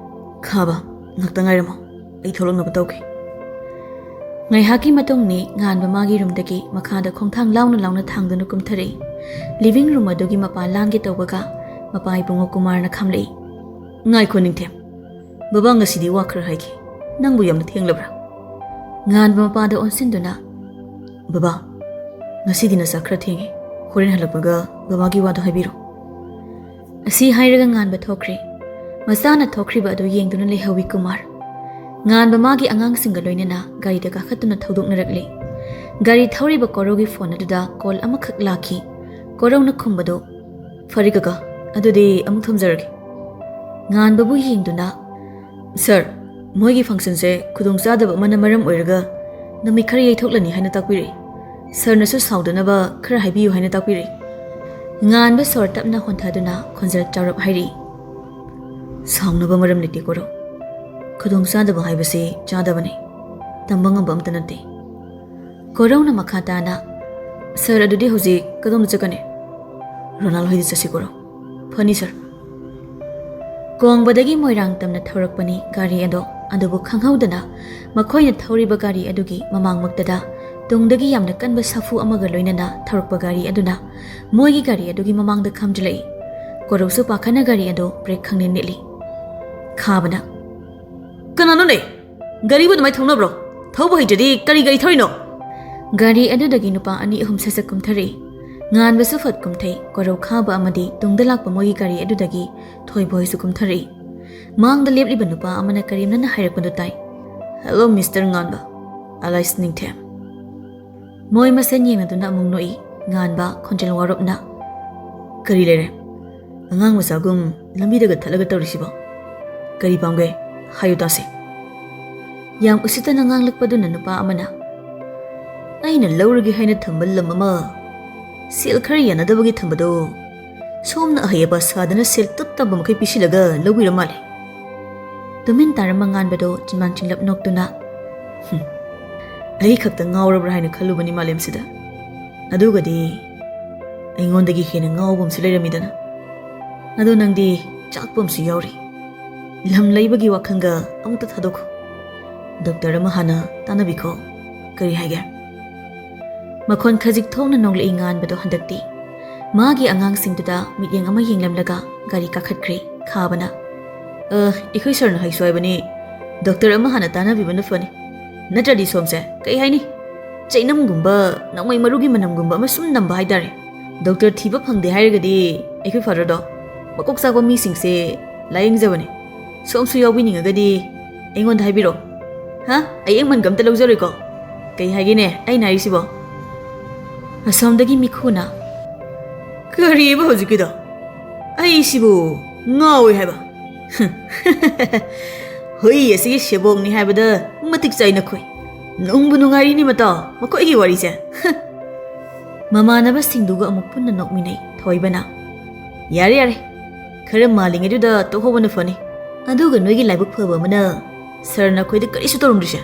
"ꯈꯥꯕ, ꯉꯥꯛꯇ ꯉꯥꯏꯔꯝꯃꯣ, ꯑꯩ ꯊꯣꯛꯂꯛꯅꯕ ꯇꯧꯒꯦ꯫" ꯉꯥꯏꯍꯥꯛꯀꯤ ꯃꯇꯨꯡꯅꯤ ꯉꯥꯟꯕ ꯃꯥꯒꯤ ꯔꯨꯝꯗꯒꯤ ꯃꯈꯥꯗ ꯈꯣꯡꯊꯥꯡ ꯂꯥꯎꯅ ꯂꯥꯎꯅ ꯊꯥꯡꯗꯨꯅ ꯀꯨꯝꯊꯔꯛꯏ꯫ ꯂꯤꯚꯤꯡ ꯔꯨꯝ ꯑꯗꯨꯒꯤ ꯃꯄꯥ ꯂꯥꯟꯒꯦ ꯇꯧꯕꯒ ꯃꯄꯥ ꯏꯕꯨꯡꯉꯣ ꯀꯨꯃꯥꯔꯅ ꯈꯥꯝꯂꯛꯏ꯫ "ꯉꯥꯏꯈꯣ ꯅꯤꯡꯊꯦꯝ, ꯕꯕꯥ ꯉꯁꯤꯗꯤ ꯋꯥ ꯈꯔ ꯍꯥꯏꯒꯦ꯫ ꯅꯪꯕꯨ ꯌꯥꯝꯅ ꯊꯦꯡꯂꯕ꯭ꯔꯥ?" ꯉꯥꯟꯕ ꯃꯄꯥꯗ ꯑꯣꯟꯁꯤꯟꯗꯨꯅ, "ꯕꯕꯥ, ꯉꯁꯤꯗꯤ ꯅꯆꯥ ꯈꯔ ꯊꯦꯡꯉꯦ꯫ ꯍꯣꯔꯦꯟ ꯍꯜꯂꯛꯄꯒ ꯕꯕꯥꯒꯤ ꯋꯥꯗꯣ ꯍꯥꯏꯕꯤꯔꯣ꯫" ꯑꯁꯤ ꯍꯥꯏꯔꯒ ꯉꯥꯟꯕ ꯊꯣꯛꯈ꯭ꯔꯦ꯫ ꯃꯆꯥꯅ ꯊꯣꯛꯈ꯭ꯔꯤꯕ ꯑꯗꯨ ꯌꯦꯡꯗꯨꯅ ꯂꯩꯍꯧꯏ ꯀꯨꯃꯥꯔ꯫ ꯉꯥꯟꯕ ꯃꯥꯒꯤ ꯑꯉꯥꯡꯁꯤꯡꯒ ꯂꯣꯏꯅꯅ ꯒꯥꯔꯤꯗ ꯀꯥꯈꯠꯇꯨꯅ ꯊꯧꯗꯣꯛꯅꯔꯛꯂꯦ꯫ ꯒꯥꯔꯤ ꯊꯧꯔꯤꯕ ꯀꯣꯔꯧꯒꯤ ꯐꯣꯟ ꯑꯗꯨꯗ ꯀꯣꯜ ꯑꯃꯈꯛ ꯂꯥꯛꯈꯤ꯫ ꯀꯣꯔꯧꯅ ꯈꯨꯝꯕꯗꯨ, "ꯐꯔꯦ ꯀꯀꯥ, ꯑꯗꯨꯗꯤ ꯑꯃꯨꯛ ꯊꯝꯖꯔꯒꯦ꯫" ꯉꯥꯟꯕꯕꯨ ꯌꯦꯡꯗꯨꯅ, "ꯁꯥꯔ, ꯃꯣꯏꯒꯤ ꯐꯪꯁꯟꯁꯦ ꯈꯨꯗꯣꯡꯆꯥꯗꯕ ꯑꯃꯅ ꯃꯔꯝ ꯑꯣꯏꯔꯒ ꯅꯨꯃꯤꯠ ꯈꯔ ꯌꯩꯊꯣꯛꯂꯅꯤ ꯍꯥꯏꯅ ꯇꯥꯛꯄꯤꯔꯛꯏ꯫ ꯁꯥꯔꯅꯁꯨ ꯁꯥꯎꯗꯅꯕ ꯈꯔ ꯍꯥꯏꯕꯤꯌꯨ ꯍꯥꯏꯅ ꯇꯥꯛꯄꯤꯔꯛꯏ꯫" ꯉꯥꯟꯕ ꯁꯣꯔ ꯇꯞꯅ ꯍꯣꯟꯊꯗꯨꯅ ꯈꯣꯟꯖꯦꯜ ꯆꯥꯎꯔꯞ ꯍꯥꯏꯔꯛꯏ, "ꯁꯥꯎꯅꯕ ꯃꯔꯝ ꯂꯩꯇꯦ ꯀꯣꯔꯧ꯫ ꯈꯨꯗꯣꯡꯆꯥꯗꯕ ꯍꯥꯏꯕꯁꯤ ꯆꯥꯗꯕꯅꯤ, ꯇꯝꯕ ꯉꯝꯕ ꯑꯝꯇ ꯅꯠꯇꯦ꯫" ꯀꯣꯔꯧꯅ ꯃꯈꯥ ꯇꯥꯅ, "ꯁꯥꯔ, ꯑꯗꯨꯗꯤ ꯍꯧꯖꯤꯛ ꯀꯗꯣꯝꯗ ꯆꯠꯀꯅꯤ?" "ꯔꯣꯅꯥꯜ ꯍꯣꯏꯗ ꯆꯠꯁꯤ ꯀꯣꯔꯧ꯫" "ꯐꯅꯤ ꯁꯥꯔ꯫" ꯀꯣꯡꯕꯗꯒꯤ ꯃꯣꯏꯔꯥꯡ ꯇꯝꯅ ꯊꯧꯔꯛꯄꯅꯤ ꯒꯥꯔꯤ ꯑꯗꯣ, ꯑꯗꯨꯕꯨ ꯈꯪꯍꯧꯗꯅ ꯃꯈꯣꯏꯅ ꯊꯧꯔꯤꯕ ꯒꯥꯔꯤ ꯑꯗꯨꯒꯤ ꯃꯃꯥꯡꯃꯛꯇꯗ ꯇꯨꯡꯗꯒꯤ ꯌꯥꯝꯅ ꯀꯟꯕ ꯁꯥꯐꯨ ꯑꯃꯒ ꯂꯣꯏꯅꯅ ꯊꯧꯔꯛꯄ ꯒꯥꯔꯤ ꯑꯗꯨꯅ ꯃꯣꯏꯒꯤ ꯒꯥꯔꯤ ꯑꯗꯨꯒꯤ ꯃꯃꯥꯡꯗ ꯈꯥꯝꯖꯤꯜꯂꯛꯏ꯫ ꯀꯣꯔꯧꯁꯨ ꯄꯥꯈꯠꯅ ꯒꯥꯔꯤ ꯑꯗꯨ ꯕ꯭ꯔꯦꯛ ꯈꯪꯅꯤꯟ ꯅꯤꯠꯂꯤ꯫ ꯈꯥꯕꯅ, "ꯀꯅꯥꯅꯣꯅꯦ? ꯒꯥꯔꯤꯕꯨ ꯑꯗꯨꯃꯥꯏꯅ ꯊꯧꯅꯕ꯭ꯔꯣ? ꯊꯧꯕ ꯍꯩꯇ꯭ꯔꯗꯤ ꯀꯔꯤ ꯒꯥꯔꯤ ꯊꯧꯔꯤꯅꯣ?" ꯒꯥꯔꯤ ꯑꯗꯨꯗꯒꯤ ꯅꯨꯄꯥ ꯑꯅꯤ ꯑꯍꯨꯝ ꯁꯠ ꯁꯠ ꯀꯨꯝꯊꯔꯛꯏ꯫ ꯉꯥꯟꯕꯁꯨ ꯐꯠ ꯀꯨꯝꯊꯩ꯫ ꯀꯣꯔꯧ ꯈꯥꯕ ꯑꯃꯗꯤ ꯇꯨꯡꯗ ꯂꯥꯛꯄ ꯃꯣꯏꯒꯤ ꯒꯥꯔꯤ ꯑꯗꯨꯗꯒꯤ ꯊꯣꯏꯕꯣꯏꯁꯨ ꯀꯨꯝꯊꯔꯛꯏ꯫ ꯃꯥꯡꯗ ꯂꯦꯞꯂꯤꯕ ꯅꯨꯄꯥ ꯑꯃꯅ ꯀꯔꯦꯝꯅꯅ ꯍꯥꯏꯔꯛꯄꯗꯨ ꯇꯥꯏ, "ꯍꯦꯜꯂꯣ, ꯃꯤꯁꯇꯔ ꯉꯥꯟꯕ, ꯑꯂꯥꯏꯁ ꯅꯤꯡꯊꯦꯝ꯫ ꯃꯣꯏ ꯃꯁꯦꯟ ꯌꯦꯡꯅꯗꯨꯅ ꯑꯃꯨꯛ ꯅꯣꯛꯏ꯫ ꯉꯥꯟꯕ ꯈꯣꯟꯖꯦꯜ ꯋꯥꯔꯞꯅ, "ꯀꯔꯤ ꯂꯩꯔꯦ? ꯑꯉꯥꯡ ꯃꯆꯥꯒꯨꯝ ꯂꯝꯕꯤꯗꯒ ꯊꯠꯂꯒ ꯇꯧꯔꯤꯁꯤꯕꯣ? ꯀꯔꯤ ꯄꯥꯝꯒꯦ? ꯍꯥꯏꯌꯨ ꯇꯥꯁꯦ꯫" ꯌꯥꯝ ꯎꯁꯤꯠꯇꯅ ꯉꯥꯡꯂꯛꯄꯗꯨꯅ ꯅꯨꯄꯥ ꯑꯃꯅ, "ꯑꯩꯅ ꯂꯧꯔꯒꯦ ꯍꯥꯏꯅ ꯊꯝꯕ ꯂꯝ ꯑꯃ ꯁꯦꯜ ꯈꯔ ꯌꯥꯅꯗꯕꯒꯤ ꯊꯝꯕꯗꯣ ꯁꯣꯝꯅ ꯑꯍꯩ ꯑꯄꯥ ꯁꯥꯗꯅ ꯁꯦꯜ ꯇꯞ ꯇꯥꯕ ꯃꯈꯩ ꯄꯤꯁꯤꯜꯂꯒ ꯂꯧꯕꯤꯔ ꯃꯥꯜꯂꯦ꯫" ꯇꯨꯃꯤꯟ ꯇꯥꯔꯝꯕ ꯉꯥꯟꯕꯗꯣ ꯆꯤꯟꯕꯥꯟ ꯆꯤꯡꯂꯞ ꯅꯣꯛꯇꯨꯅ, "ꯍꯨꯝ, ꯑꯩ ꯈꯛꯇ ꯉꯥꯎꯔꯕ꯭ꯔꯥ ꯍꯥꯏꯅ ꯈꯜꯂꯨꯕꯅꯤ ꯃꯥꯂꯦꯝꯁꯤꯗ꯫ ꯑꯗꯨꯒꯗꯤ ꯑꯩꯉꯣꯟꯗꯒꯤ ꯍꯦꯟꯅ ꯉꯥꯎꯕ ꯑꯃꯁꯨ ꯂꯩꯔꯝꯃꯤꯗꯅ꯫ ꯑꯗꯣ ꯅꯪꯗꯤ ꯆꯥꯛꯄ ꯑꯃꯁꯨ ꯌꯥꯎꯔꯤ꯫ ꯂꯝ ꯂꯩꯕꯒꯤ ꯋꯥꯈꯜꯒ ꯑꯃꯨꯛꯇ ꯊꯥꯗꯣꯛꯈꯣ꯫ ꯗꯣꯛꯇꯔ ꯑꯃ ꯍꯥꯟꯅ ꯇꯥꯟꯅꯕꯤꯈꯣ꯫ ꯀꯔꯤ ꯍꯥꯏꯒꯦ?" ꯃꯈꯣꯟ ꯈꯖꯤꯛ ꯊꯣꯛꯅ ꯅꯣꯛꯂꯛꯏ ꯉꯥꯟꯕꯗꯣ ꯍꯟꯗꯛꯇꯤ꯫ ꯃꯥꯒꯤ ꯑꯉꯥꯡꯁꯤꯡꯗꯨꯗ ꯃꯤꯠꯌꯦꯡ ꯑꯃ ꯌꯦꯡꯂꯝꯂꯒ ꯒꯥꯔꯤ ꯀꯥꯈꯠꯈ꯭ꯔꯦ ꯈꯥꯕꯅ꯫ "ꯑ, ꯑꯩꯈꯣꯏ ꯁꯥꯔꯅ ꯍꯥꯏꯁꯨ ꯍꯥꯏꯕꯅꯤ, ꯗꯣꯛꯇꯔ ꯑꯃ ꯍꯥꯟꯅ ꯇꯥꯟꯅꯕꯤꯕꯅ ꯐꯅꯤ꯫ ꯅꯠꯇ꯭ꯔꯗꯤ ꯁꯣꯝꯁꯦ, ꯀꯩ ꯍꯥꯏꯅꯤ, ꯆꯩꯅꯝꯒꯨꯝꯕ, ꯅꯣꯡꯃꯩ ꯃꯔꯨꯒꯤ ꯃꯅꯝꯒꯨꯝꯕ ꯑꯃ ꯁꯨꯝ ꯅꯝꯕ ꯍꯥꯏꯇꯥꯔꯦ꯫ ꯗꯣꯛꯇꯔ ꯊꯤꯕ ꯐꯪꯗꯦ ꯍꯥꯏꯔꯒꯗꯤ ꯑꯩꯈꯣꯏ ꯐꯥꯗꯔꯗꯣ ꯃꯀꯣꯛ ꯆꯥꯛꯄ ꯃꯤꯁꯤꯡꯁꯦ ꯂꯥꯌꯦꯡꯖꯕꯅꯦ꯫ ꯁꯣꯝꯁꯨ ꯌꯥꯎꯕꯤꯅꯤꯡꯉꯒꯗꯤ ꯑꯩꯉꯣꯟꯗ ꯍꯥꯏꯕꯤꯔꯛꯑꯣ꯫ ꯍꯥ? ꯑꯩ ꯑꯃꯟꯒ ꯑꯝꯇ ꯂꯧꯖꯔꯣꯏꯀꯣ꯫ ꯀꯩ ꯍꯥꯏꯒꯦꯅꯦ ꯑꯩꯅ ꯍꯥꯏꯔꯤꯁꯤꯕꯣ?" ꯑꯁꯣꯝꯗꯒꯤ ꯃꯤꯈꯨꯅ, "ꯀꯔꯤꯕ ꯍꯧꯖꯤꯛꯀꯤꯗꯣ? ꯑꯩꯁꯤꯕꯨ ꯉꯥꯎꯏ ꯍꯥꯏꯕ? ꯍꯨꯏ ꯑꯁꯤꯒꯤ ꯁꯦꯕꯣꯛꯅꯤ ꯍꯥꯏꯕꯗ ꯃꯇꯤꯛ ꯆꯥꯏ ꯅꯈꯣꯏ꯫ ꯅꯨꯡꯕꯨ ꯅꯨꯡꯉꯥꯏꯔꯤꯅꯤ ꯃꯇꯥꯎ, ꯃꯈꯣꯏꯒꯤ ꯋꯥꯔꯤꯁꯦ꯫" ꯃꯃꯥꯟꯅꯕꯁꯤꯡꯗꯨꯒ ꯑꯃꯨꯛ ꯄꯨꯟꯅ ꯅꯣꯛꯃꯤꯟꯅꯩ ꯊꯣꯏꯕꯅ꯫ "ꯌꯥꯔꯦ, ꯌꯥꯔꯦ, ꯈꯔ ꯃꯥꯜꯂꯤꯉꯩꯗꯨꯗ ꯇꯣꯛꯍꯧꯕꯅ ꯐꯅꯤ꯫ ꯑꯗꯨꯒ ꯅꯣꯏꯒꯤ ꯂꯥꯏꯕꯛ ꯐꯕ ꯑꯃꯅ ꯁꯥꯔꯅ ꯑꯩꯈꯣꯏꯗ ꯀꯔꯤꯁꯨ ꯇꯧꯔꯝꯗ꯭ꯔꯤꯁꯦ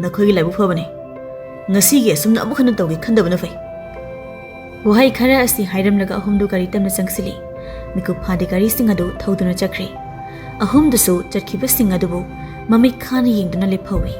ꯅꯈꯣꯏꯒꯤ ꯂꯥꯏꯕꯛ ꯐꯕꯅꯦ꯫ ꯉꯁꯤꯒꯤ ꯑꯁꯨꯝꯅ ꯑꯃꯨꯛ ꯍꯟꯅ ꯇꯧꯒꯦ ꯈꯟꯗꯕꯅ ꯐꯩ꯫" ꯋꯥꯍꯩ ꯈꯔ ꯑꯁꯤ ꯍꯥꯏꯔꯝꯂꯒ ꯑꯍꯨꯝꯗꯨ ꯒꯥꯔꯤ ꯇꯝꯅ ꯆꯪꯁꯤꯜꯂꯤ꯫ ꯃꯤꯀꯨꯞ ꯐꯥꯗꯦ ꯒꯥꯔꯤꯁꯤꯡ ꯑꯗꯨ ꯊꯧꯗꯨꯅ ꯆꯠꯈ꯭ꯔꯦ꯫ ꯑꯍꯨꯝꯗꯨꯁꯨ ꯆꯠꯈꯤꯕꯁꯤꯡ ꯑꯗꯨꯕꯨ ꯃꯃꯤꯠ ꯈꯥꯅ ꯌꯦꯡꯗꯨꯅ ꯂꯦꯞꯍꯧꯏ꯫